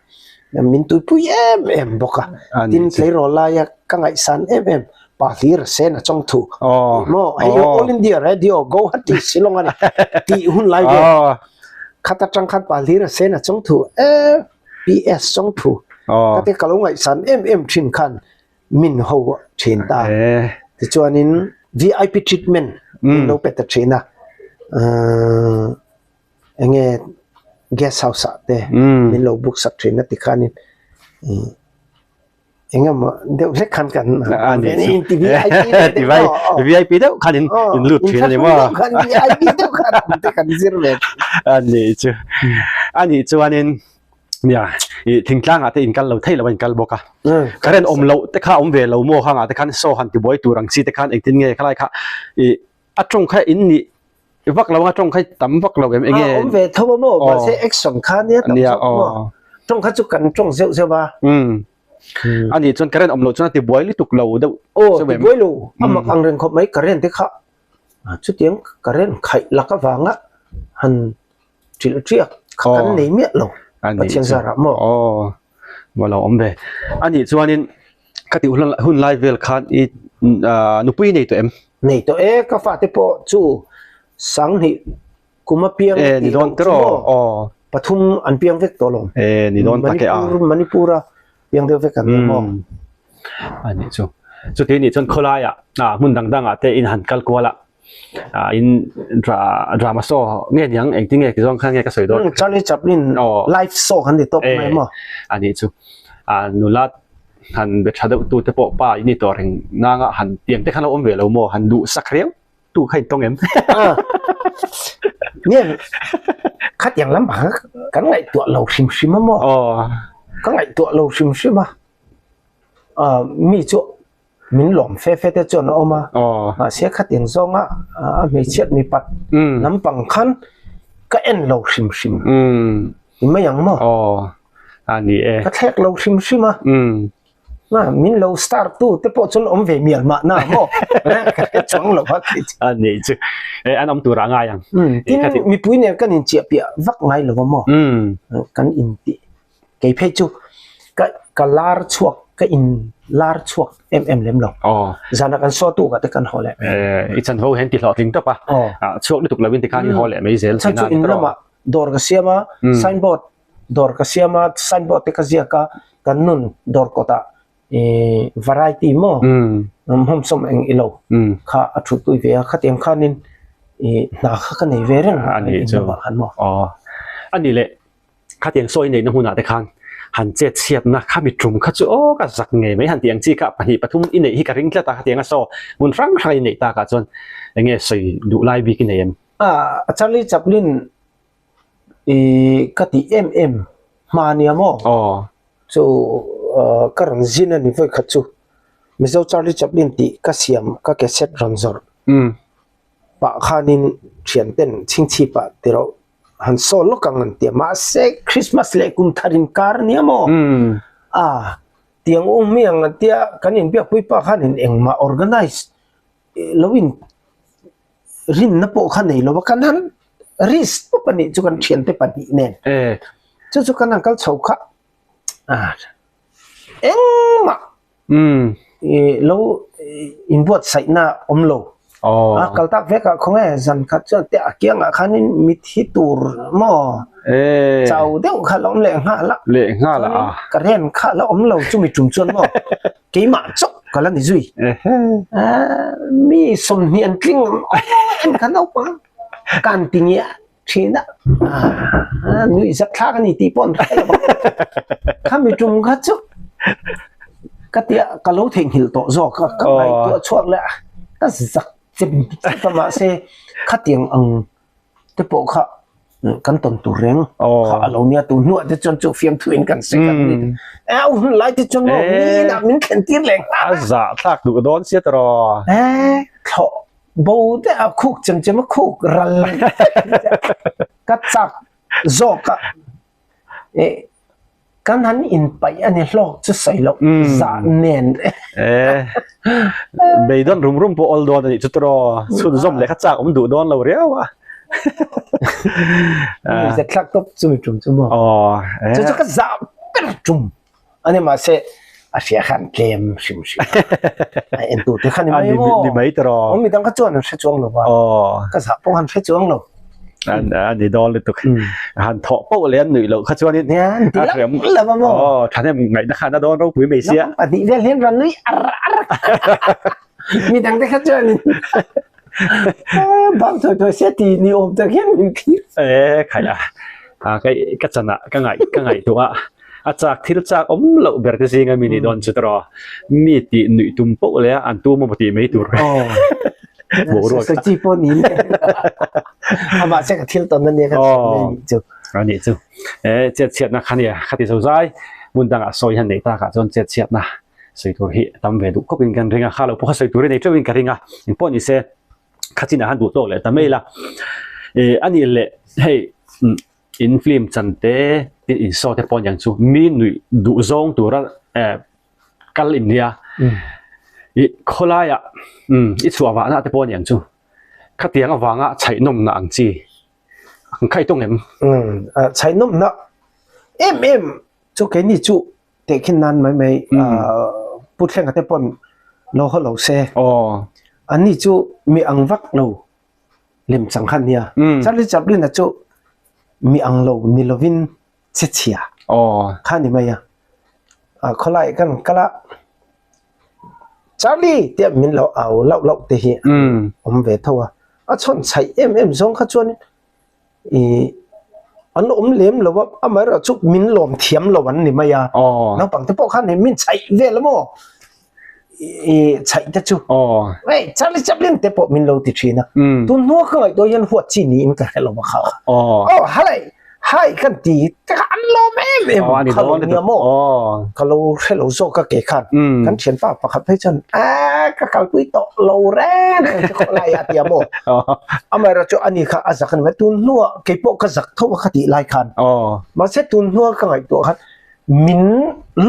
Min tuipui em em bawk a. Tin tleirawl laia ka ngaihsan em em pa hlir sen a chawng thu tih maw hei All India Radio Guwahati Shillong a ni tih hun lai vel khat atang khan pa hlir sen a chawng thu e PS chawng thu ka te ka lo ngaihsan em em thin khan min ho thin ta. Tichuanin VIP treatment min lo pe ta thin a, enge guest house ah te min lo book sak thin a tikhanin eng emaw deuh hlek khan kan inti VIP deuh VIP deuh khan in lut thin a ni maw? VIP deuh khan awm te kan zir ve thin. A nih chu. A nih chuanin Nia, i thingtlangah te inkal lo theih lo a inkal bawk a. Current awm loh te kha awm ve lo maw khangah te khan saw han tibuai tur ang chi te khan engtin nge khalai kha i a tawng kha in nih vak lo anga tawng kha tam vak lo em enge. Awm ve tho a maw mahse action kha nia tam zawk maw. Tawng kha chu kan tawng zeuh zeuh a. A nih chuan current awm loh chuan a tibuai lutuk lo deuh. Aw tibuai lo a mak ang reng khawp mai current te kha chutiang current khaih lak avanga han Ṭilh ṭiak kha kan nei miah lo Pathian zarah maw? Aw, maw lo awm ve. A nih chuanin ka tih hun lai vel khan i nupui nei tawh em? Nei tawh e, ka fate pawh chu sanghnih kum a piang tih ni dawn tiraw? Aw. Pathum an piang vek tawh lo. E, ni dawn tak e a. Manipur, Manipura piang deuh vek an ni maw? A nih chu. Chuti nih chuan khawlaiah hmun dang dangah te in han kal kual a. Ah in drama show nge niang engtin nge tizawng khan nge ka sawi dawn. Charlie Chaplin live show kan ti tawp mai maw. A nih chu. Ah nula han be tha deuh tu te pawh pa in ni tawh reng nanga han tiang te khan lo awm ve lo maw han duh sak riau tu kha in tawng em. Nge khatiang lampang kan ngaihtuah lo hrim hrim a maw. Ka ngaihtuah lo hrim hrim a. Ah mi chu Min lawm fe fe te chuan a awm a, mahse khatin zawnga a hmeichhiat mipat lampang khan ka en lo hrim hrim i mai ang maw? Ka thlek lo hrim hrim a, min lo star tu te pawh chuan awm ve mial mahna maw? Ka hre chuang lo a kei chu. A nih chu, an awm turah a ngai ang. Tin, mipui nen kan inchiah piah vak ngai lo a maw? Kan intih Kei phei chu ka ka lar chhuak ka in lar chhuak em em lem lo. Aw. Zana kan saw tu ka te kan haw leh mai. Eh, i chan ho hian ti hlawhtling tawp a. Aw. Ah, chhuak lutuk lovin tikhan in haw leh mai zel Chan chu in lamah dawr ka siam a, signboard dawr ka siam a, signboard te ka ziak a, kan nun dawr kawtah eh variety maw hmawmsawm eng ilo kha a thut pui ve a, khatiang khanin eh hna kha ka nei ve reng a in lamah khan maw. Aw. Ani leh Khatiang sawi neihna hunah te khan han chet chhiatna khami tum kha chu aw ka zak ngei mai han tih ang chi kha pahnih pathum i neih hi ka ring tlat a khatiang a saw hmun hrang hrang i neih takah chuan enge sawi duh lai bik i nei em? A Charlie Chaplin i ka tih em em hma nia maw? Aw. Chu ka rawn zin a ni vawi khat chu Mizo Charlie Chaplin tih ka siam ka cassette rawn zawrh pah khanin thianten chhingchhipah ti rawh han saw lawk ang an ti a mahse Christmas leh kum thar in kar nia maw a tiang u mi ang an tia kan inbiakpui pa khan in engmah organize lo in rinna pawh kha nei lo va kan han risk pawp a nih chu kan thiante pahnih nen chu chu kan han kal chho kha a engmah Lo inbuatsaihna awm lo. A kal tak vek ah khawnge zan khat chuan te a kiangah khanin mithi tur maw chau deuh kha la awm leh nghal a. Leh nghal a. Current kha la awm lo chumi tum chuan maw keimah chauh ka la ni zui. Mi 20 an tling ang en kha naupang kan ti ngiah. Thin a, nuih zat thlak a ni tih pawh an hre lo ang. Khami tum kha chu ka tia ka lo theihnghilh tawh zawk a, ka ngaihtuah chhuak leh a, ka zak chem chem a mahse khatiang ang te pawh kha. Kan tawn tur reng kha a lo nia tu hnuah te chuan chu fiamthu in kan se kan ni e a hun lai te chuan maw mi inah min thlen tir leh nghal a zah thlak duh dawn sia tawh e thlawh bo te a khuk chem chem a khuk ral ka chak zawk a e Kan han inpaih a ni hlawk chu sawi loh zah nen. E, beidawn rum rum pawh awl dawn a nih chu tawh chhunzawm leh kha chak awm duh dawn lo riau a. Zet thlak tawp chumi tum chu maw. Aw, e. Chu chu ka zah ber tum a ni mahse a hria khan tlem hrim hrim a en tur te kha ni mai maw. Ni mai tawh. Awm midang kha chuan an hre chuang lo va. Aw. Ka zah pawh an hre chuang lo. An ni dawn lutuk. Han thawh poh leh an nuih loh kha chuanin a hriam lo a maw. Aw, thahnem ngaihna khan a dawn ropui mai sia. Naupang pahnih vel hian rawn nui ar ar. Midang te kha chuanin bang thawi thawi sia ti ni awm tak hian min thlir. E khaih a, ka chan ah ka ngaih ka ngaihtuah a, a chak thil chak awm loh ber te zinga mi ni dawn chu tawh mi tih nuih tum poh leh a an tum emaw tih mai tur. Boruak kha. Chi pawh niin amah che ka thil tawn ania ka chhiat mai anih chu. Anih chu. E chet chhiatna kha nia kha ti zo zai hmun dangah sawi hian nei takah chuan chet chhiatna sawi tur hi tam ve duh khawpin kan ring a, kha lo pawh kha sawi tur hi nei teuhin ka ring a, engpawh ni se kha chinah khan duh tawk leh ta mai la. E anih leh hei in film chan te tin in show te pawh aniang chu mi nuih duh zawng tura e kal in nia i khawlaiah i chhuah vahna te pawh a ni ang chu khatiang avanga chhaihnawmna ang chi ang kha i tawng em? Chhaihnawmna em em chu keini chu tehkhin nan mai mai Pu Thlenga te pawn lo haw lo se anni chu mi ang vak lo lem chang kha nia Charlie Chaplin-a chu mi ang lo ni lovin che chhia kha ni mai a, khawlai kan kal a, Charlie tih a min lo au lauh lauh te hi awm ve tho a, a chhawn chhaih em em zawng kha chuan ih an awm lem lo a, amaherawh chu min lawm thiam lo an ni mai a, naupang te pawh khan hei min chhaih vel a maw ih chhaih te chu hei Charlie Chaplin te pawh min lo ti thin a, tun hnua ka ngaihtuah hian huat chi niin ka hre lo a kha kha aw halai hai kan ti te kha an lawm em em kha lo nia maw ka lo hre lo zawk a ke khan kan thianpa pakhat phei chuan a ka kalpui tawh lo reng reng chu khawlai a tia maw amaherawh chu ani kha a zak a ni mai tun hnuah keipawh ka zak tho a kha tih lai khan mahse tun hnua ka ngaihtuah khan min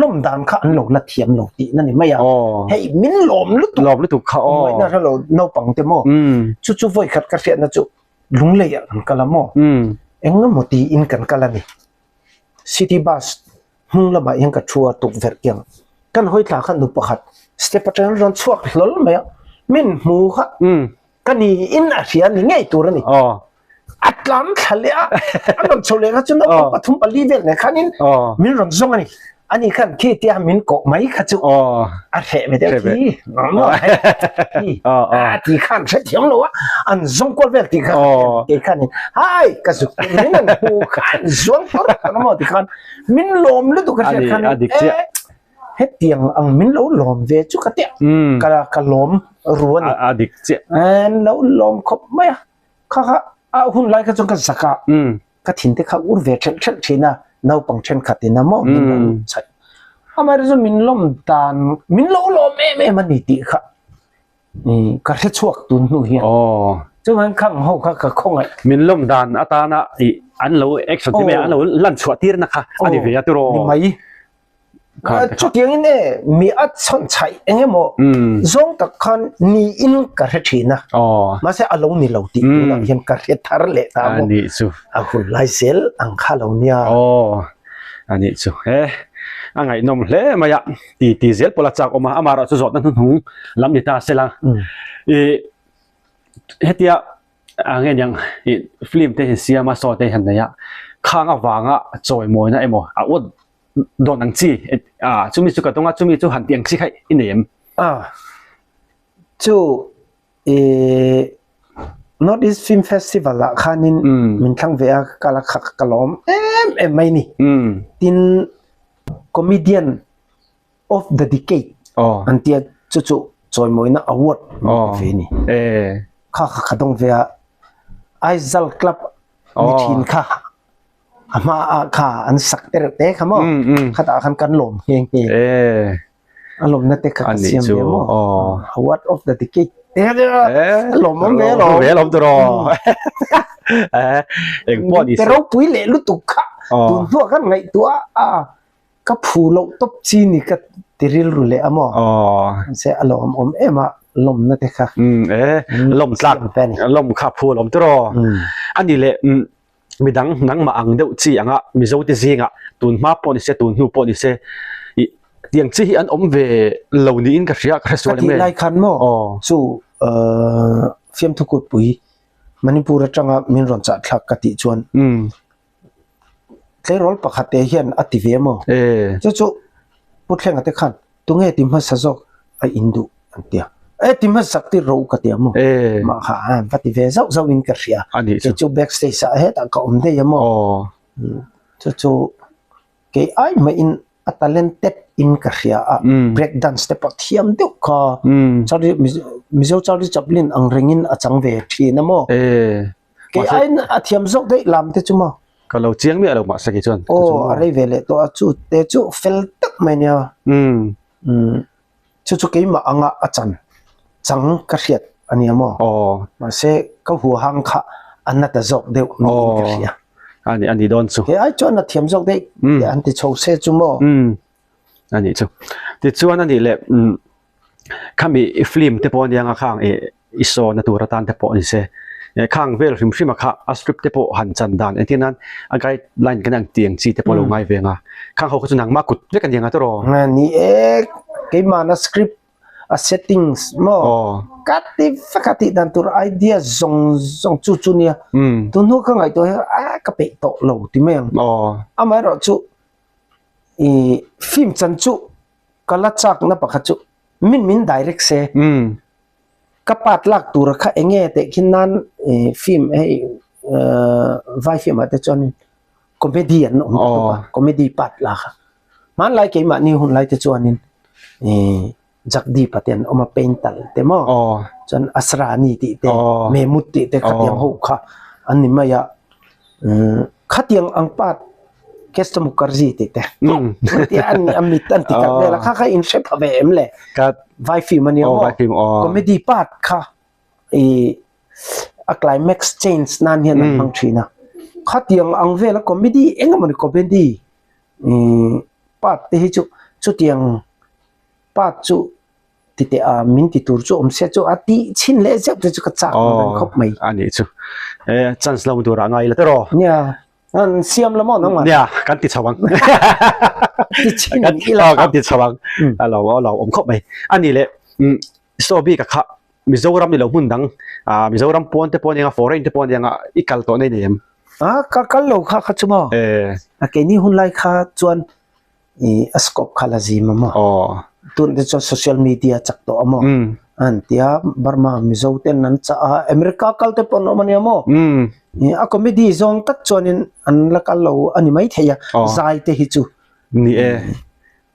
lawm dan kha an lo la thiam lo tih na ni mai a hei min lawm lutuk lawm lutuk kha aw ngaihna hre lo naupang te maw chu chu vawi khat ka hriatna chu Lungleiah kan kal a maw? Eng emaw tiin kan kal a ni. City bus hnung lamah hian ka thu a tukverh kiang. Kan hawi thla kha nu pakhat step atangin rawn chhuak hlawl mai a, min hmu kha ka niin a hria ni ngei tur a ni. A tlan thla leh a, a rawn chho leh kha chu naupang pathum pali vel nen khanin min rawn zawng a ni. Ani khan khi tia min kawh mai kha chu a hreh ve deuh khi khi a ti khan hre thiam lo a an zawng kual vel ti kha kei khan in hai ka zuk min an hmu khan zuang tur kan maw ti khan min lawm lutuk ka hriat khan e hetiang ang min lo lawm ve chu ka tia ka ka lawm ru ani a dik chiah an lo lawm khawp mai a kha kha a hun lai kha chuan ka zak a Ka thinte kha ur ve ṭhelh ṭhelh ṭhin a, naupang ṭhenkhat in a maw min lo chhaih. Amaherawhchu chu min lawm dan, min lo lawm em em a ni tih kha ka hre chhuak tun hnu hian. Chuvangin khang ho kha ka khawngaih. Min lawm dan atana ih an lo action ti mai a, an lo lan chhuah tirna kha a ni ve a tiraw? Ni mai. Chutiangin e mi a chhawn chhaih eng emaw zawng tak khan niin ka hre thin a, mahse a lo ni lo tih tunah hian ka hre thar leh ta maw? A hun lai zel ang kha lo nia. Aw a nih chu he a ngaihnawm hle mai a ti ti zel pawh la chak awm a, amaherawh chu zawhna hnuhnung lam ni ta se la ih hetia A nge niang ih film te hi siam a saw te hian nei a khang avanga chawimawina emaw a uat dawn ang chi a chumi chu ka dawng a chumi chu han tih ang chi kha i nei em? A chu ih North East Film Festival ah khanin min thlang ve a ka la kha ka lawm em em mai ni tin comedian of the decade an tia chu chu chawimawina award an pe ve a ni. Kha kha ka dawng ve a Aizal club Ni thin kha a hma ah kha an sak te reuh te kha maw khatah khan kan lawm nghe nghe a lawmna te kha ka siam ve maw award of the decade te kha chu a lawmawm ve alawm ve alawm tawh eng pawh ni se ropui leh lutuk kha tun hnuah kan ngaihtuah a ka phu loh tawp chi ni ka ti rilru leh a maw mahse a lawmawm em a lawmna te kha lawm tlak lawm kha phu alawm tawh ani leh midang nangmah ang deuh chi anga Mizo te zingah tun hma pawh ni se tun hnu pawh ni se ih tiang chi hi an awm ve lo niin ka hria ka hre sual em Ka tih lai khan maw chu fiamthu kutpui Manipur atanga min rawn chah thlak ka tih chuan tleirawl pakhat te hian a ti ve maw chu chu Pu Thlenga te khan tunge ti hmasa zawk a in duh an ti a e ti hmasak tir rawh u ka ti a maw mah kha a va ti ve zauh zauh in ka hria kei chu back stage ah hetah ka awm daih a maw chu chu kei ai mah in a talented in ka hria a break dance te pawh thiam deuh kha Charlie Mizo Charlie Chaplin ang reng in a chang ve thin a maw Kei aiin a thiam zawk daih lam te chu maw? Ka lo chiang miah lo mahse kei chuan. Aw a rei ve leh tawh a chu te chu fel tak mai nia. Umm. Umm chu chu keimah anga a chan chang ka hriat a nia maw? Aw. Mahse ka huahang kha a na ta zawk deuh niin ka hria. Aw a ni a ni dawn chu. Kei ai chuan a thiam zawk daih tih an ti chho se chu maw? Umm a nih chu. Tichuan a nih leh umm Khami i film te pawh aniang a khang ih i sawn a tur atan te pawh ni se eh khang vel hrim hrim a kha a script te pawh han chan dan entir nan a guideline kan ang tiang chi te pawh lo ngai ve ang a khang ho kha chu nangmah kut vek aniang a tawrh aw. Ni e keimahna script a settings maw ka ti vek a tih dan tur idea zawng zawng chu chu nia tun hnu ka ngaihtuah hian a ka peih tawh lo ti mai ang amaherawh chu ih film chan chu Ka la chakna pakhat chu min min direct se. Ka part lak tura kha enge teh khin nan film hei vai film ah te chuan comedy an awm ta tawp a, comedy part la kha. Hmanlai keimahni hun lai te chuanin Jagdeep ah te an awm a, Paintal te maw chuan Asrani tih te, Mehmood tih te khatiang ho kha an ni mai a. Khatiang ang part Kesto Mukherjee tih te tia an a mit an ti kalh vel a kha kha in hre pha ve em le vai film ania maw comedy part kha ih a climax change nan hian an hmang thin a khatiang ang vel a comedy eng emawni comedy ih part te hi chu chutiang part chu Ti teh a, min ti tur chu awm sia chu a tih chhin leh zeuh te chu ka chak ang reng khawp mai. A nih chu. E, chance lo tur ah ngai la tawh rawh. Nia, an siam la maw nangmah? Nia, kan ti chho ang. Ti chhin ila. Kan ti chho ang. A lo a lo awm khawp mai. A nih leh, saw bik a kha Mizoram ni lo hmun dang, Mizoram pawn te pawh ania, foreign te pawh ania i kal tawh nei nei em? A, ka kal lo kha kha chu maw? E. A keini hun lai kha chuan I a scope kha la zim a maw? Tun te chuan social media chak tawh a maw? An ti a, Burma Mizo ten an chah a, America kal te pawh an awm a nia maw? A comedy zawng tak chuanin an la kal lo a ni maithei a, zai te hi chu. Ni e.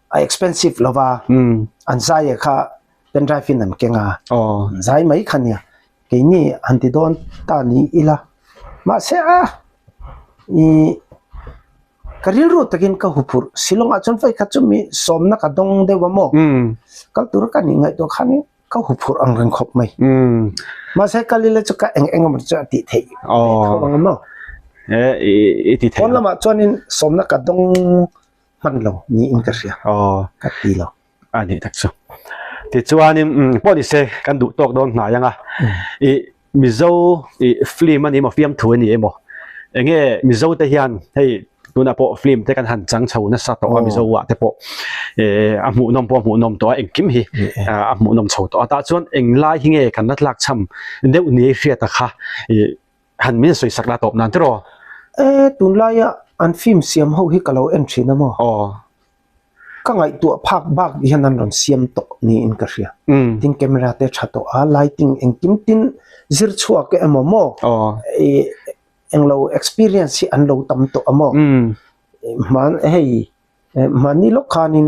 A expensive lo va, an zai e kha pendrive in an keng a, an zai mai kha nia. Keini han ti dawn ta ni ila, mahse a i. Ka rilru takin ka huphurh Shillong-ah chuan vawi khat chu mi sawmna ka dawng deuh a maw? Kal tura ka nih ngaihtuah khan ka huphurh ang reng khawp mai. Mahse kal ila chu ka eng eng emaw chu a tih theih ve tho ang a maw? Pawn lamah chuanin sawmna ka dawng hman lo niin ka hria, ka ti lo. A nih tak chu. Tichuanin pawh ni se kan duh tawk dawn hnai ang a. I Mizo i film a ni emaw fiamthu a ni emaw enge Mizo te hian hei tunah pawh film te kan han chang chho nasa tawh a Mizo ah te pawh eh a hmuhnawm pawh a hmuhnawm tawh a engkim hi a hmuhnawm chho tawh a tah chuan englai hi nge kan la tlak cham deuh ni hriat a kha i han min sawi sak la tawp nan tiraw. E tunlaia an film siam ho hi ka lo en thin a maw? Aw. Ka ngaihtuah phak bak hian an rawn siam tawh niin ka hria. Tin camera te tha tawh a, lighting engkim tin zir chhuak emaw maw ih englo experience hi an lo tam tawh a maw. Hman hei hmanni lawk khanin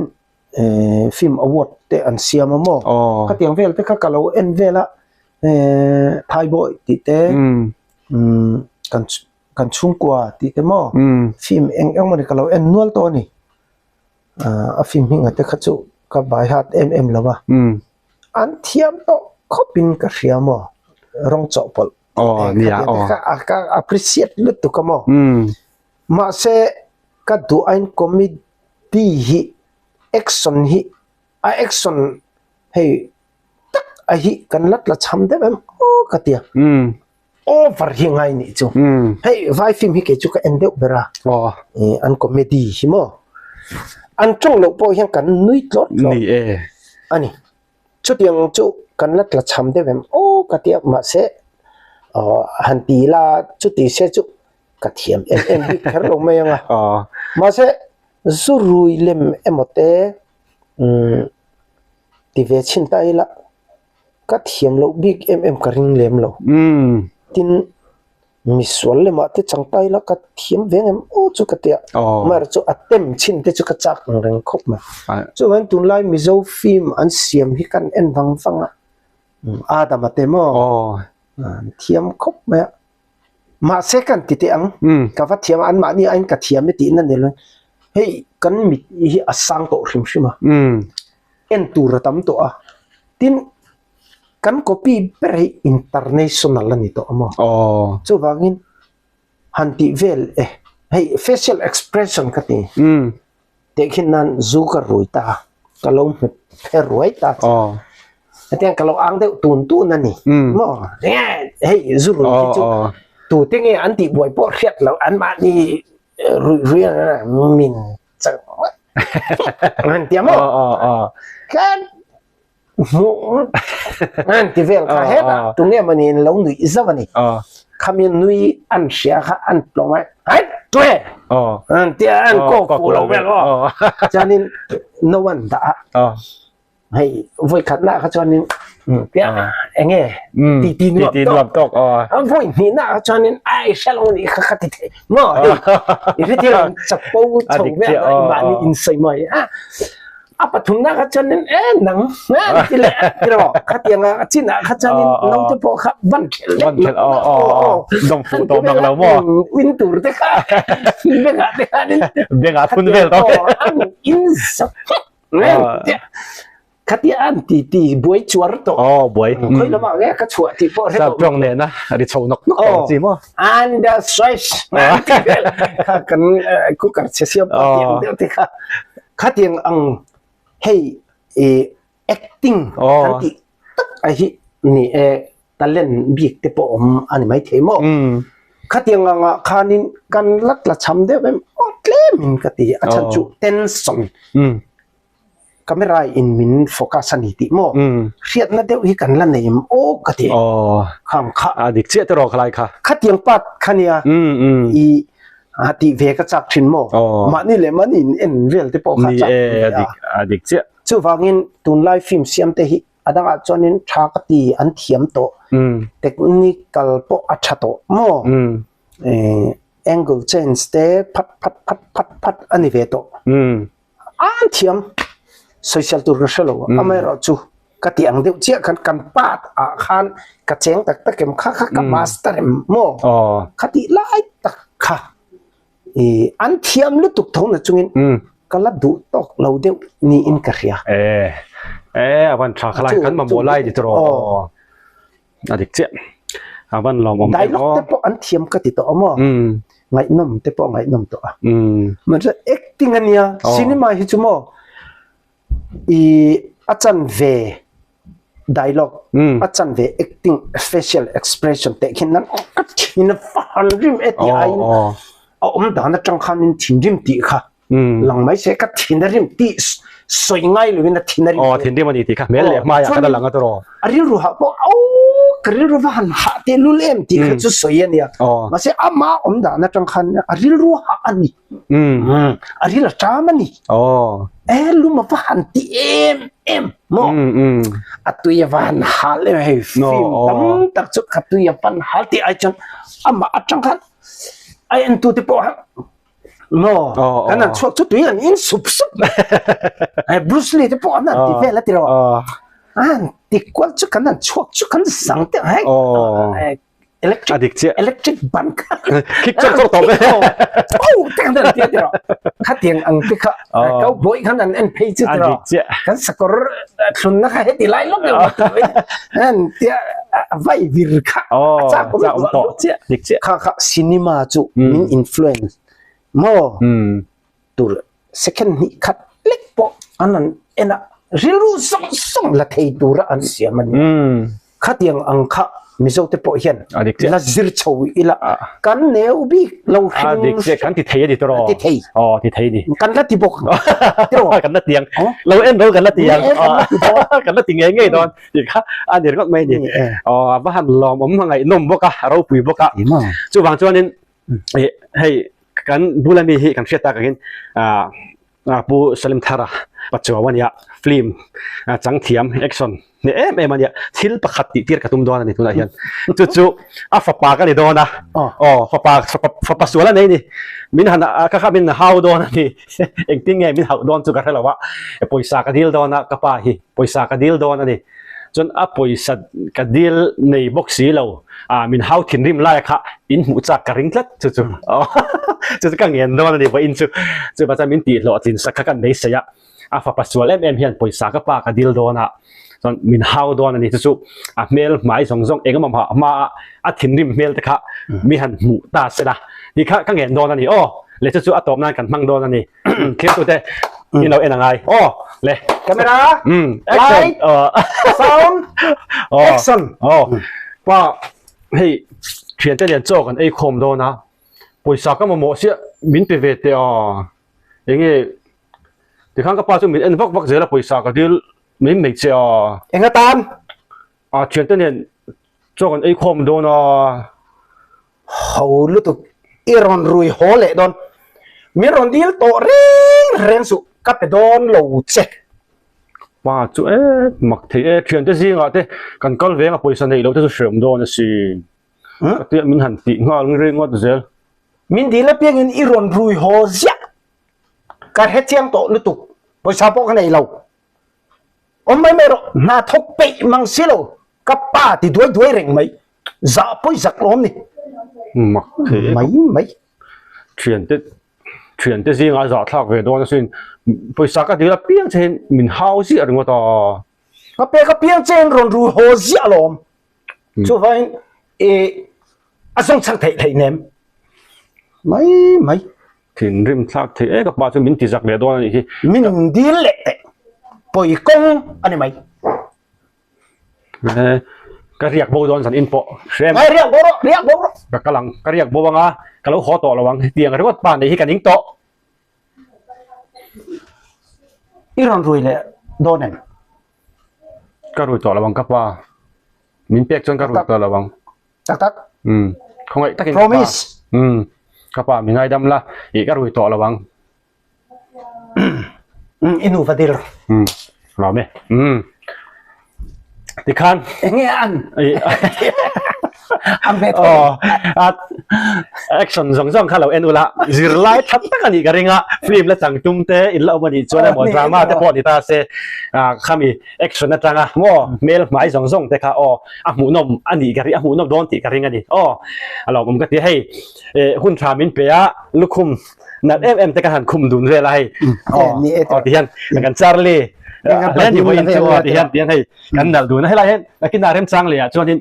film award te an siam a maw. Khatiang vel te kha ka lo en vel a, Thaibawi tih te kan. Kan chhungkua tih te maw film eng eng mawni ka lo en nual tawh a ni. A film hming te kha chu ka bai hat em em lo a. An thiam tawh khawpin ka hria maw rawng chawhpawlh tih te kha ka appreciate lutuk a maw. Mahse ka duh ain comedy hi action hi a action hei tak a hi kan la tla cham deuh em aw ka tia over hi ngai nih chu hei vai film hi kei chu ka en deuh ber a an comedy hi maw an tawng loh pawh hian kan nui tlawt tlawt a ni chutiang chu kan la tla cham deuh em aw ka tia mahse han ti la chuti se chu ka thiam em em bik kher lo mai ang a mahse zu rui lem emaw te umm ti ve chhin ta ila ka thiam loh bik em em ka ring lem lo tin misual lemah te chang ta ila ka thiam ve ngem aw chu ka tia amaherawh chu a tem chhin te chu ka chak ang reng khawp mai chuvangin tunlai Mizo film an siam hi kan en vang vang a Adama te maw an thiam khawp mai a. Mahse kan ti teh ang, ka va thiam a, anmahni aiin ka thiam e tihna ni lo in, hei kan mit hi a sang tawh hrim hrim a, en tur a tam tawh a, tin kan copy ber hi international a ni tawh a maw? Chuvangin han tih vel e, hei facial expression ka ti. Tehkhin nan zu ka rui ta a, ka lo hmet phe ruai ta che. Hetiang ka lo ang deuh tun tun a ni. Maw? Enge hei zu rui hi chu tute nge an tih buai pawh hriat loh anmahni rui rui a min chang an tia maw? Tlat hmuh an ti vel kha hetah tunge mawni in lo nuih zauh a ni khami nui an hria kha an tlawm a hai tue an tia an kawk fuh lo vel aw chuanin no an dah a hei vawi khat lah kha chuanin tia enge ti ti nuam ti nuam tawk a vawi hnih na kha chuanin ai hre lo ni kha kha ti thei maw hei i hre thil chapo chho vel mahni insawi mai a A pathumna kha chuanin e nang ngan ti leh ti rawh khatianga a chinah kha chuanin naute pawh kha ban khelh lek Ban khelh aw aw aw dawng fuh tawh mang lo maw win tur te kha bengah te khanin bengah thun vel tawh an in zak ngan tia khatia an ti ti buai chuar tawh aw buai khoi lamah nge ka chhuah tih pawh hre tawh tawng nena ri chho nawk nawk tawh chi maw and the stress kha kan cooker che siam pa tiang deuh te kha Khatiang ang hei i acting kan tih tak a hi ni e talent bik te pawh awm a ni maithei maw? Khatiang angah khanin kan la tla cham deuh em aw tlemin ka ti a chhan chu tension camera in min focus a ni tih maw? Hriatna deuh hi kan la nei em aw ka ti khang kha. A dik chiah te rawh khalai kha. Khatiang part kha nia i A tih ve ka chak thin maw? Mahni leh mahni in en vel te pawh kha chak ni e, a dik, a dik chiah. Chuvangin tunlai film siam te hi a dangah chuanin tha ka ti an thiam tawh, technical pawh a tha tawh maw? Angle change te phat phat phat phat phat a ni ve tawh. An thiam sawisel tur ka hre lo amaherawh chu ka tih ang deuh chiah khan kan part ah khan ka cheng tak tak em kha kha ka master em maw kha tih lai tak kha ih an thiam lutuk tho na chungin ka la duh tawk lo deuh niin ka hria. E e a van tha khalai kan mamawh lai ti tawh A dik chiah. A van lawm awm em aw. Dialogue te pawh an thiam ka ti tawh a maw? Ngaihnawm te pawh ngaihnawm tawh a. Mahse acting a nia, cinema hi chu maw i a chan ve dialogue, a chan ve acting, facial expression teh khin nan ka thin a va han rim e tih aiin a awm dan atang khanin thinrim tih kha Lang mai se ka thin a rim tih sawi ngai loin a thin a rim. Aw thinrim a ni tih kha hmel leh hmaiah khan a lang a tawh. A rilru hah pawh au ka rilru va han hah teh lul em tih kha chu sawi a nia. Mahse ama awm dan atang khan a rilru hah a ni. A ril a ṭam a ni. E lum a va han ti em em maw. A tui a va han hal em hei film tam tak chu ka tui a van hal tih ai chuan amah atang khan a entute pawh No, kan an chhuak chu tui an in sup sup. Ai Bruce Lee te pawh an an ti vel a ti ro. An ti kual chu kan an chhuak chu kan zang te hai. Electric A dik chiah. Electric ban kha. Khik chawk chawk tawp e. Oh, teng den tia tiro. Kha tiang ang te kha cowboy khan an en phei chu tiro. A dik chiah. Kan sakawr thlun na kha heti lai lawk deuh an tia vai vir kha. Oh, a chak awm tawh chiah. Dik chiah. Kha kha cinema chu min influence maw tur second hnih khat lek pawh an an en a rilru zawng zawng la thei tura an siam a ni. Khatiang ang kha Mizo te pawh hian la zir chho ila kan neu bik lo hring hring. Kan ti thei a ni tawh. Ti thei. Aw ti thei ni. Kan la ti bawk. Tiraw. Kan la ti ang. Lo en lo kan la ti ang. Kan la ti ngei ngei dawn. Ti kha a ni ringawt mai ni. Aw a va han lawmawm ngaihnawm bawk a, a ropui bawk a. Chuvang chuanin hei kan bula mi hi kan hriat tak angin Pu Salim Thara Pachuau a nia, film changthiam action ni em em a nia, thil pakhat tih tir ka tum dawn a ni tunah hian. Chu chu a fapa ka ni dawn a, aw fapa fapa sual a nei ni, min han ka kha min hau dawn a ni, engtin nge min hauh dawn chu ka hre lo a, pawisa ka dil dawn a ka pa hi pawisa ka dil dawn a ni. Chuan a pawisa ka dil nei bawk si lo, ah min hau thinrim lai kha in hmuh chak ka ring tlat chu chu chu chu ka ngen dawn a ni vawiin chu chupa chuan min tih hlawhtlin sak kha kan beisei a, a fapa sual em em hian pawisa ka pa ka dil dawn a chuan min hau dawn a ni chu chu a hmel hmai zawng zawng eng emaw hma a a thinrim hmel te kha mi han hmuh ta se la tih kha ka ngen dawn a ni aw le chu chu a tawp nan kan hmang dawn a ni. Thirtute in lo en angai aw le camera action light sound action aw pa hei thian te lian chaw kan ei khawm dawn a pawisa ka mamawh sia min pe ve teh a enge tikhan ka pa chu min en vak vak zel a pawisa ka dil mai mai che a enga tan a thian te nen chaw kan ei khawm dawn a. Ho lutuk i rawn rui haw leh dawn. Min rawn dil tawh reng reng suh ka pe dawn lo che. Pa chu e mak thei e thiante zingah te kan kal veng a pawisa neih loh te chu hreawm dawn asin. Ka tia min han tih nghal ringawt zel. Min dil apiangin i rawn rui haw ziah. Ka hrechiang tawh lutuk pawisa pawh ka nei lo. Awm mai mai rawh, hna thawk peih mang si lo, ka pa ti duai duai reng mai, zah pawi zak lawm ni. Mak thei mai mai. Thiante thiante zingah zah thlak ve dawn asin, pawisa ka dil apiang che hian min hau ziah ringawt a. Ka pek apiang che hian rawn ru haw ziah lawm. Chuvangin i a zawng chhak theih theih nem. Mai mai. Thinrim thlak thei e ka pa chu min ti zak leh dawn a nih hi. Min dil leh teh pawi kawng a ni mai. E ka riak bo dawn zan in pawh hrem. Ngai riak bo rawh riak bo rawh. Ka kal ang ka riak bo anga ka lo haw tawh lo ang hetiang ringawt pa nei hi ka ning tawh. I rawn rui leh dawn em? Ka rui tawh lo ang ka pa. Min pek chuan ka rui tawh lo ang. Tak tak. Um, khawngaih takin Promise. Um, ka pa mi ngaidam la, i ka rui tawh lo ang. Um, i nu va dil. Um, lawm e. Um. Tikhan. Enge an? An ve tho. Oh, a action zawng zawng kha lo en ula zirlai that tak ani ka ringa film la chang tum te in la awm ani chuan emaw drama te pawh ni ta se khami action atanga maw hmel hmai zawng zawng te kha aw a hmuhnawm a nih ka ring a hmuhnawm dawn tih ka ring a ni aw a lawmawm ka ti hei eh hun tha min pe a lukhum nalh em em te ka han khum dun vel a hei aw aw ti hian kan Charlie hle ni vawiin chu aw ti hian ti hian hei kan nalh dun a helai hian nakinah remchang leh ah chuanin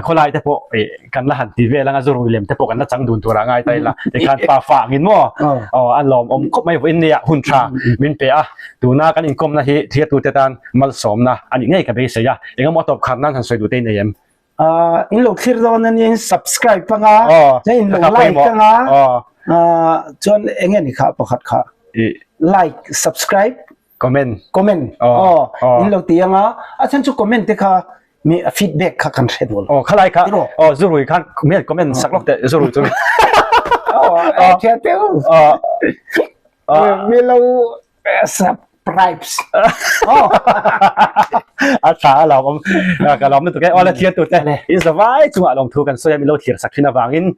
khawlai te pawh eh kan la han ti vel anga zurui lem te pawh kan la chang dun tur ah ngai ta ila tikhan pa fa angin maw aw a lawmawm khawp mai vawiin nia hun tha min pe a tuna kan inkawmna hi thirtute tan malsawmna a nih ngei ka beisei a engemaw a tawp khar nan han sawi duh te nei em? In lo thlir dawn a nia in subscribe anga chuan in lo like anga chuan enge ni kha pakhat kha like subscribe comment comment aw in lo ti anga a chhan chu comment te kha mi a feedback kha kan hre dual aw khalai kha aw zurui khan comment comment sak lok te zurui chu aw thia teu aw mi lo subscribes aw a tha a lawm awm ka lawm lutuk e aw la thlir tur te in zavai chungah lawmthu kan sawi a mi lo thlir sak thin avangin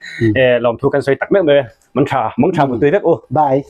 lawmthu kan sawi tak meuh mai mang tha mang tha mutui vek u bye.